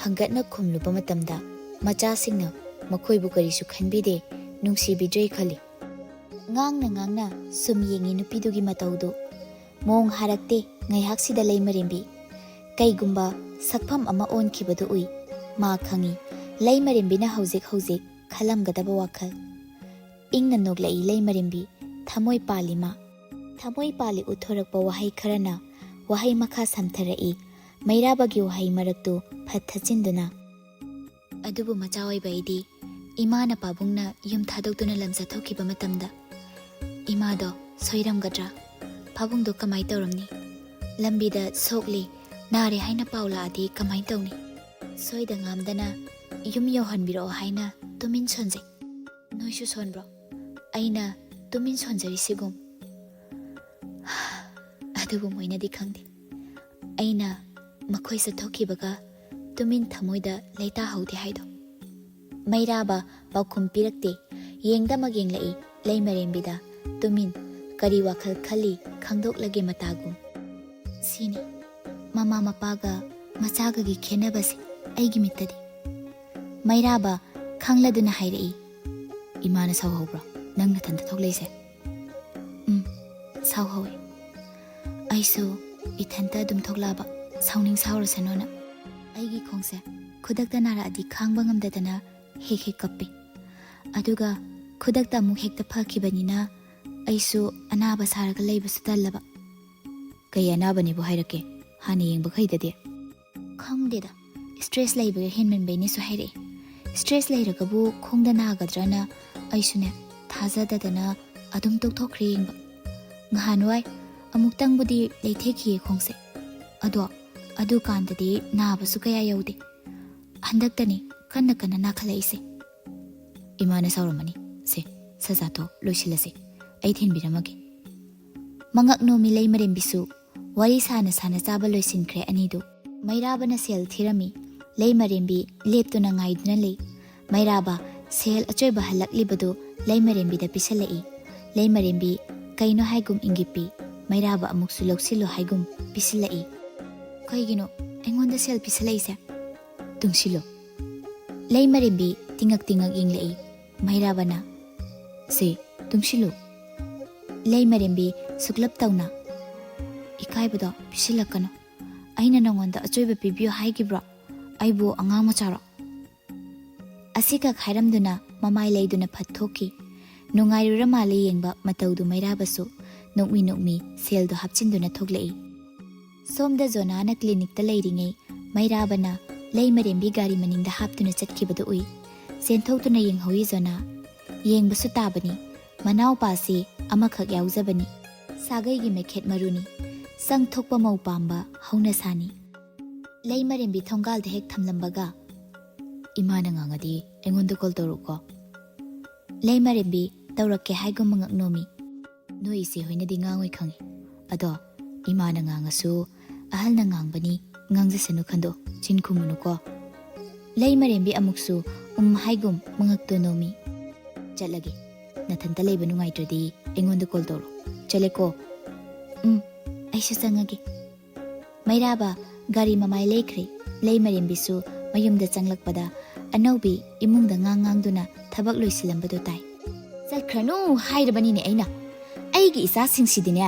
ꯍꯪꯒꯠꯅ ꯈꯨꯝꯂꯨꯕ ꯃꯇꯝꯗ ꯃꯆꯥꯁꯤꯡꯅ ꯃꯈꯣꯏꯕꯨ ꯀꯔꯤꯁꯨ ꯈꯟꯕꯤꯗꯦ, ꯅꯨꯡꯁꯤꯕꯤꯗ꯭ꯔꯦ ꯈꯜꯂꯤ꯫ ꯉꯥꯡꯅ ꯉꯥꯡꯅ ꯁꯨꯝ ꯌꯦꯡꯉꯤ ꯅꯨꯄꯤꯗꯨꯒꯤ ꯃꯇꯧꯗꯨ꯫ ꯃꯣꯡ ꯍꯥꯔꯛꯇꯦ ꯉꯥꯏꯍꯥꯛꯁꯤꯗ ꯂꯩꯃꯔꯦꯝꯕꯤ꯫ ꯀꯩꯒꯨꯝꯕ ꯁꯛꯐꯝ ꯑꯃ ꯑꯣꯟꯈꯤꯕꯗꯨ ꯎꯏ꯫ ꯃꯥ ꯈꯪꯏ ꯂꯩꯃꯔꯦꯝꯕꯤꯅ ꯍꯧꯖꯤꯛ ꯍꯧꯖꯤꯛ ꯈꯜꯂꯝꯒꯗꯕ ꯋꯥꯈꯜ꯫ ꯏꯪꯅ ꯅꯣꯛꯂꯛꯏ ꯂꯩꯃꯔꯦꯝꯕꯤ, ꯊꯃꯣꯏ ꯄꯥꯜꯂꯤ ꯃꯥ꯫ ꯊꯃꯣꯏ ꯄꯥꯜꯂꯤ ꯎꯠꯊꯣꯔꯛꯄ ꯋꯥꯍꯩ ꯈꯔꯅ ꯋꯥꯍꯩ ꯃꯈꯥ ꯁꯝꯊꯔꯛꯏ꯫ ꯃꯩꯔꯥꯕꯒꯤ ꯋꯥꯍꯩ ꯃꯔꯛꯇꯨ ꯐꯠ ꯊꯠꯆꯤꯟꯗꯨꯅ꯫ ꯑꯗꯨꯕꯨ ꯃꯆꯥ ꯑꯣꯏꯕ ꯑꯩꯗꯤ ꯏꯃꯥꯅ ꯄꯥꯕꯨꯡꯅ ꯌꯨꯝ ꯊꯥꯗꯣꯛꯇꯨꯅ ꯂꯝ ꯆꯠꯊꯣꯛꯈꯤꯕ ꯃꯇꯝꯗ ꯏꯃꯥꯗꯣ ꯁꯣꯏꯔꯝꯒꯗ꯭ꯔꯥ? ꯄꯥꯕꯨꯡꯗꯣ ꯀꯃꯥꯏ ꯇꯧꯔꯝꯅꯤ? ꯂꯝꯕꯤꯗ ꯁꯣꯛꯂꯤ, ꯅꯥꯔꯦ ꯍꯥꯏꯅ ꯄꯥꯎ ꯂꯥꯛꯑꯗꯤ ꯀꯃꯥꯏ ꯇꯧꯅꯤ? ꯁꯣꯏꯗ ꯉꯥꯝꯗꯅ ꯌꯨꯝ ꯌꯧꯍꯟꯕꯤꯔꯛꯑꯣ ꯍꯥꯏꯅ ꯇꯨꯃꯤꯟ ꯁꯣꯟꯖꯩ꯫ ꯅꯣꯏꯁꯨ ꯁꯣꯟꯕ꯭ꯔꯣ? ꯑꯩꯅ ꯇꯨꯃꯤꯟ ꯁꯣꯟꯖꯔꯤꯁꯤꯒꯨꯝ꯫ ꯑꯗꯨꯕꯨ ꯃꯣꯏꯅꯗꯤ ꯈꯪꯗꯦ꯫ ꯑꯩꯅ ꯃꯈꯣꯏ ꯆꯠꯊꯣꯛꯈꯤꯕꯒ ꯇꯨꯃꯤꯟ ꯊꯃꯣꯏꯗ ꯂꯩꯇꯥꯍꯧꯗꯦ ꯍꯥꯏꯗꯣ꯫ ꯃꯩꯔꯥꯕ ꯄꯥꯎꯈꯨꯝ ꯄꯤꯔꯛꯇꯦ꯫ ꯌꯦꯡꯗꯃꯛ ꯌꯦꯡꯂꯛꯏ ꯂꯩꯃꯔꯦꯝꯕꯤꯗ꯫ ꯇꯨꯃꯤꯟ꯫ ꯀꯔꯤ ꯋꯥꯈꯜ ꯈꯜꯂꯤ ꯈꯪꯗꯣꯛꯂꯒꯦ ꯃꯇꯥꯒꯨꯝ꯫ ꯁꯤꯅꯤ ꯃꯃꯥ ꯃꯄꯥꯒ ꯃꯆꯥꯒꯒꯤ ꯈꯦꯠꯅꯕꯁꯦ ꯑꯩꯒꯤ ꯃꯤꯠꯇꯗꯤ꯫ ꯃꯩꯔꯥꯕ ꯈꯪꯂꯗꯨꯅ ꯍꯥꯏꯔꯛꯏ꯫ ꯏꯃꯥꯅ ꯁꯥꯎꯍꯧꯕ꯭ꯔꯣ ꯅꯪ ꯅꯊꯟꯇ ꯊꯣꯛꯂꯛꯏꯁꯦ? ꯎꯝ, ꯁꯥꯎꯍꯧꯋꯦ꯫ ꯑꯩꯁꯨ ꯏꯊꯟꯇ ꯑꯗꯨꯝ ꯊꯣꯛꯂꯛꯑꯕ, ꯁꯥꯎꯅꯤꯡ ꯁꯥꯎꯔꯁꯅꯣꯅ꯫ ꯑꯩꯒꯤ ꯈꯣꯡꯁꯦ ꯈꯨꯗꯛꯇ ꯅꯥꯔꯛꯑꯗꯤ ꯈꯥꯡꯕ ꯉꯝꯗꯗꯅ ꯍꯦꯛ ꯍꯦꯛ ꯀꯞꯄꯤ꯫ ꯑꯗꯨꯒ ꯈꯨꯗꯛꯇ ꯑꯃꯨꯛ ꯍꯦꯛꯇ ꯐꯈꯤꯕꯅꯤꯅ ꯑꯩꯁꯨ ꯑꯅꯥꯕ ꯁꯥꯔꯒ ꯂꯩꯕꯁꯨ ꯇꯜꯂꯕ꯫ ꯀꯩ ꯑꯅꯥꯕꯅꯦꯕꯨ ꯍꯥꯏꯔꯛꯀꯦ? ꯍꯥꯟꯅ ꯌꯦꯡꯕ ꯈꯩꯗꯗꯤ꯫ ꯈꯪꯗꯦꯗ, ꯁ꯭ꯇ꯭ꯔꯦꯁ ꯂꯩꯕꯒ ꯍꯦꯟꯃꯟꯕꯩꯅꯦꯁꯨ ꯍꯥꯏꯔꯛꯑꯦ꯫ ꯁ꯭ꯇ꯭ꯔꯦꯁ ꯂꯩꯔꯒꯕꯨ ꯈꯣꯡꯗ ꯅꯥꯒꯗ꯭ꯔꯅ ꯑꯩꯁꯨꯅꯦ ꯊꯥꯖꯗꯗꯅ ꯑꯗꯨꯝ ꯇꯣꯛꯊꯣꯛꯈ꯭ꯔꯦ ꯌꯦꯡꯕ꯫ ꯉꯍꯥꯟꯋꯥꯏ ꯑꯃꯨꯛꯇꯪꯕꯨꯗꯤ ꯂꯩꯊꯦꯛꯈꯤꯌꯦ ꯈꯣꯡꯁꯦ꯫ ꯑꯗꯣ ꯑꯗꯨꯀꯥꯟꯗꯗꯤ ꯅꯥꯕꯁꯨ ꯀꯌꯥ ꯌꯧꯗꯦ꯫ ꯍꯟꯗꯛꯇꯅꯤ ꯀꯟꯅ ꯀꯟꯅ ꯅꯥꯈꯠꯂꯛꯏꯁꯦ꯫ ꯏꯃꯥꯅ ꯁꯥꯎꯔꯝꯃꯅꯤ꯫ ꯁꯦ, ꯁꯖꯥꯇꯣ ꯂꯣꯏꯁꯤꯜꯂꯁꯦ꯫ ꯑꯩ ꯊꯤꯟꯕꯤꯔꯝꯃꯒꯦ꯫ ꯃꯉꯛ ꯅꯣꯝꯃꯤ ꯂꯩꯃꯔꯦꯝꯕꯤꯁꯨ ꯋꯥꯔꯤ ꯁꯥꯅ ꯁꯥꯅ ꯆꯥꯕ ꯂꯣꯏꯁꯤꯟꯈ꯭ꯔꯦ ꯑꯅꯤꯗꯨ꯫ ꯃꯩꯔꯥꯕꯅ ꯁꯦꯜ ꯊꯤꯔꯝꯃꯤ꯫ ꯂꯩꯃꯔꯦꯝꯕꯤ ꯂꯦꯞꯇꯨꯅ ꯉꯥꯏꯗꯨꯅ ꯂꯩ꯫ ꯃꯩꯔꯥꯕ ꯁꯦꯜ ꯑꯆꯣꯏꯕ ꯍꯜꯂꯛꯂꯤꯕꯗꯨ ꯂꯩꯃꯔꯦꯝꯕꯤꯗ ꯄꯤꯁꯜꯂꯛꯏ꯫ ꯂꯩꯃꯔꯦꯝꯕꯤ ꯀꯩꯅꯣ ꯍꯥꯏꯒꯨꯝ ꯏꯪꯒꯤꯠ ꯄꯤ꯫ ꯃꯩꯔꯥꯕ ꯑꯃꯨꯛꯁꯨ ꯂꯧꯁꯤꯜꯂꯨ ꯍꯥꯏꯒꯨꯝ ꯄꯤꯁꯤꯜꯂꯛꯏ꯫ "ꯀꯩꯒꯤꯅꯣ ꯑꯩꯉꯣꯟꯗ ꯁꯦꯜ ꯄꯤꯁꯜꯂꯛꯏꯁꯦ?" "ꯇꯨꯡꯁꯤꯜꯂꯨ꯫" ꯂꯩꯃꯔꯦꯝꯕꯤ ꯇꯤꯡꯉꯛ ꯇꯤꯡꯉꯛ ꯌꯦꯡꯂꯛꯏ꯫ ꯃꯩꯔꯥꯕꯅ, "ꯁꯦ, ꯇꯨꯡꯁꯤꯜꯂꯨ꯫" ꯂꯩꯃꯔꯦꯝꯕꯤ ꯁꯨꯛꯂꯞ ꯇꯧꯅ, "ꯏꯀꯥꯏꯕꯗꯣ ꯄꯤꯁꯤꯜꯂꯛꯀꯅꯨ꯫ ꯑꯩꯅ ꯅꯉꯣꯟꯗ ꯑꯆꯣꯏꯕ ꯄꯤꯕꯤꯌꯨ ꯍꯥꯏꯈꯤꯕ꯭ꯔꯣ? ꯑꯩꯕꯨ ꯑꯉꯥꯡ ꯃꯆꯥꯔꯣ?" ꯑꯁꯤꯈꯛ ꯍꯥꯏꯔꯝꯗꯨꯅ ꯃꯃꯥꯏ ꯂꯩꯗꯨꯅ ꯐꯠ ꯊꯣꯛꯈꯤ꯫ ꯅꯨꯡꯉꯥꯏꯔꯨꯔ ꯃꯥꯜꯂꯦ ꯌꯦꯡꯕ ꯃꯇꯧꯗꯨ ꯃꯩꯔꯥꯕꯁꯨ ꯅꯣꯛꯃꯤ ꯅꯣꯛꯃꯤ ꯁꯦꯜꯗꯨ ꯍꯥꯞꯆꯤꯟꯗꯨꯅ ꯊꯣꯛꯂꯛꯏ꯫ ꯁꯣꯝꯗ ꯖꯣꯅꯥꯅ ꯀ꯭ꯂꯤꯅꯤꯛꯇ ꯂꯩꯔꯤꯉꯩ ꯃꯩꯔꯥꯕꯅ ꯂꯩꯃꯔꯦꯝꯕꯤ ꯒꯥꯔꯤ ꯃꯅꯤꯡꯗ ꯍꯥꯞꯇꯨꯅ ꯆꯠꯈꯤꯕꯗꯨ ꯎꯏ꯫ ꯆꯦꯟꯊꯣꯛꯇꯨꯅ ꯌꯦꯡꯍꯧꯏ ꯖꯣꯅꯥ꯫ ꯌꯦꯡꯕꯁꯨ ꯇꯥꯕꯅꯤ꯫ ꯃꯅꯥꯎꯄꯥꯁꯤ ꯑꯃꯈꯛ ꯌꯥꯎꯖꯕꯅꯤ꯫ ꯁꯥꯒꯩꯒꯤ ꯃꯩꯈꯦꯠ ꯃꯔꯨꯅꯤ꯫ ꯆꯪ ꯊꯣꯛꯄ ꯃꯧ ꯄꯥꯝꯕ ꯍꯧꯅꯁꯥꯅꯤ꯫ ꯂꯩꯃꯔꯦꯝꯕꯤ ꯊꯣꯡꯒꯥꯜꯗ ꯍꯦꯛ ꯊꯝꯂꯝꯕꯒ, "ꯏꯃꯥꯅ ꯉꯥꯡꯉꯗꯤ ꯑꯩꯉꯣꯟꯗ ꯀꯣꯜ ꯇꯧꯔꯛꯎꯀꯣ꯫" ꯂꯩꯃꯔꯦꯝꯕꯤ ꯇꯧꯔꯛꯀꯦ ꯍꯥꯏꯒꯨꯝ ꯃꯉꯛ ꯅꯣꯝꯃꯤ꯫ "ꯅꯣꯏ ꯏꯆꯦ ꯍꯣꯏꯅꯗꯤ ꯉꯥꯡꯉꯣꯏ ꯈꯪꯉꯤ꯫ ꯑꯗꯣ ꯏꯃꯥꯅ ꯉꯥꯡꯉꯁꯨ ꯑꯍꯜꯅ ꯉꯥꯡꯕꯅꯤ, ꯉꯥꯡꯖꯁꯅꯨ ꯈꯟꯗꯣ, ꯆꯤꯟ ꯈꯨꯝꯃꯨꯅꯨꯀꯣ꯫" ꯂꯩꯃꯔꯦꯝꯕꯤ ꯑꯃꯨꯛꯁꯨ ꯎꯝ ꯍꯥꯏꯒꯨꯝ ꯃꯉꯛꯇꯣ ꯅꯣꯝꯃꯤ꯫ "ꯆꯠꯂꯒꯦ꯫ ꯅꯊꯟꯇ ꯂꯩꯕ ꯅꯨꯡꯉꯥꯏꯇ꯭ꯔꯗꯤ ꯑꯩꯉꯣꯟꯗ ꯀꯣꯜ ꯇꯧꯔꯣ꯫ ꯆꯠꯂꯦꯀꯣ꯫" "ꯎꯝ, ꯑꯩꯁꯨ ꯆꯪꯉꯒꯦ꯫" ꯃꯩꯔꯥꯕ ꯒꯥꯔꯤ ꯃꯃꯥꯏ ꯂꯩꯈ꯭ꯔꯦ꯫ ꯂꯩꯃꯔꯦꯝꯕꯤꯁꯨ ꯃꯌꯨꯝꯗ ꯆꯪꯂꯛꯄꯗ ꯑꯅꯧꯕꯤ ꯏꯃꯨꯡꯗ ꯉꯥꯡ ꯉꯥꯡꯗꯨꯅ ꯊꯕꯛ ꯂꯣꯏꯁꯤꯜꯂꯝꯕꯗꯨ ꯇꯥꯏ꯫ "ꯆꯠꯈ꯭ꯔꯅꯨ ꯍꯥꯏꯔꯕꯅꯤꯅꯦ ꯑꯩꯅ꯫ ꯑꯩꯒꯤ ꯏꯆꯥꯁꯤꯡꯁꯤꯗꯤꯅꯦ,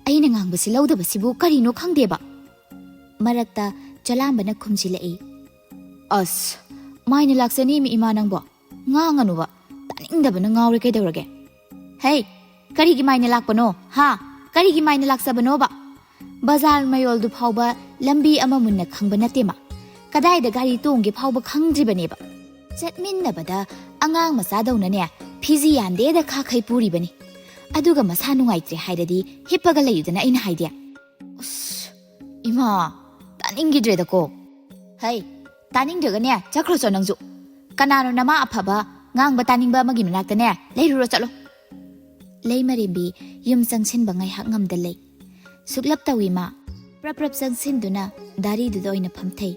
ꯑꯩꯅ ꯉꯥꯡꯕꯁꯤ ꯂꯧꯗꯕꯁꯤꯕꯨ ꯀꯔꯤꯅꯣ ꯈꯪꯗꯦꯕ꯫" ꯃꯔꯛꯇ ꯆꯂꯥꯝꯕꯅ ꯈꯨꯝꯖꯤꯜꯂꯛꯏ꯫ "ꯑꯁ, ꯃꯥꯏꯅ ꯂꯥꯛꯆꯅꯤ ꯏꯃꯥ ꯅꯪꯕꯣ꯫ ꯉꯥꯡꯉꯅꯨꯕ꯫ ꯇꯥꯅꯤꯡꯗꯕꯅ ꯉꯥꯎꯔꯦ ꯀꯩꯗꯧꯔꯒꯦ?" "ꯍꯩ, ꯀꯔꯤꯒꯤ ꯃꯥꯏꯅ ꯂꯥꯛꯄꯅꯣ, ꯍꯥ? ꯀꯔꯤꯒꯤ ꯃꯥꯏꯅ ꯂꯥꯛꯆꯕꯅꯣꯕ? ꯕꯖꯥꯔ ꯃꯌꯣꯜꯗꯨ ꯐꯥꯎꯕ ꯂꯝꯕꯤ ꯑꯃ ꯃꯨꯟꯅ ꯈꯪꯕ ꯅꯠꯇꯦ ꯃꯥ꯫ ꯀꯗꯥꯏꯗ ꯒꯥꯔꯤ ꯇꯣꯡꯒꯦ ꯐꯥꯎꯕ ꯈꯪꯗ꯭ꯔꯤꯕꯅꯦꯕ꯫ ꯆꯠꯃꯤꯟꯅꯕꯗ ꯑꯉꯥꯡ ꯃꯆꯥꯗꯧꯅꯅꯦ ꯐꯤꯖꯤ ꯌꯥꯟꯗꯦꯗ ꯈꯥꯈꯩ ꯄꯨꯔꯤꯕꯅꯤ꯫ ꯑꯗꯨꯒ ꯃꯁꯥ ꯅꯨꯡꯉꯥꯏꯇ꯭ꯔꯦ ꯍꯥꯏꯔꯗꯤ ꯍꯤꯞꯄꯒ ꯂꯩꯌꯨꯗꯅ ꯑꯩꯅ ꯍꯥꯏꯗꯤ꯫" "ꯑꯁ, ꯏꯃꯥ, ꯇꯥꯅꯤꯡꯈꯤꯗ꯭ꯔꯦꯗꯀꯣ꯫" "ꯍꯩ, ꯇꯥꯅꯤꯡꯗ꯭ꯔꯒꯅꯦ ꯆꯠꯈ꯭ꯔꯣ ꯆꯣ ꯅꯪꯁꯨ꯫ ꯀꯅꯥꯅꯣ ꯅꯃꯥ ꯑꯐꯕ ꯉꯥꯡꯕ ꯇꯥꯅꯤꯡꯕ ꯑꯃꯒꯤ ꯃꯅꯥꯛꯇꯅꯦ ꯂꯩꯔꯨꯔꯣ ꯆꯠꯂꯣ꯫" ꯂꯩꯃꯔꯦꯝꯕꯤ ꯌꯨꯝ ꯆꯪꯁꯤꯟꯕ ꯉꯥꯏꯍꯥꯛ ꯉꯝꯗ ꯂꯩ꯫ ꯁꯨꯛꯂꯞ ꯇꯧꯏ ꯃꯥ꯫ ꯄ꯭ꯔꯞ ꯄ꯭ꯔꯞ ꯆꯪꯁꯤꯟꯗꯨꯅ ꯗꯥꯔꯤꯗꯨꯗ ꯑꯣꯏꯅ ꯐꯝꯊꯩ꯫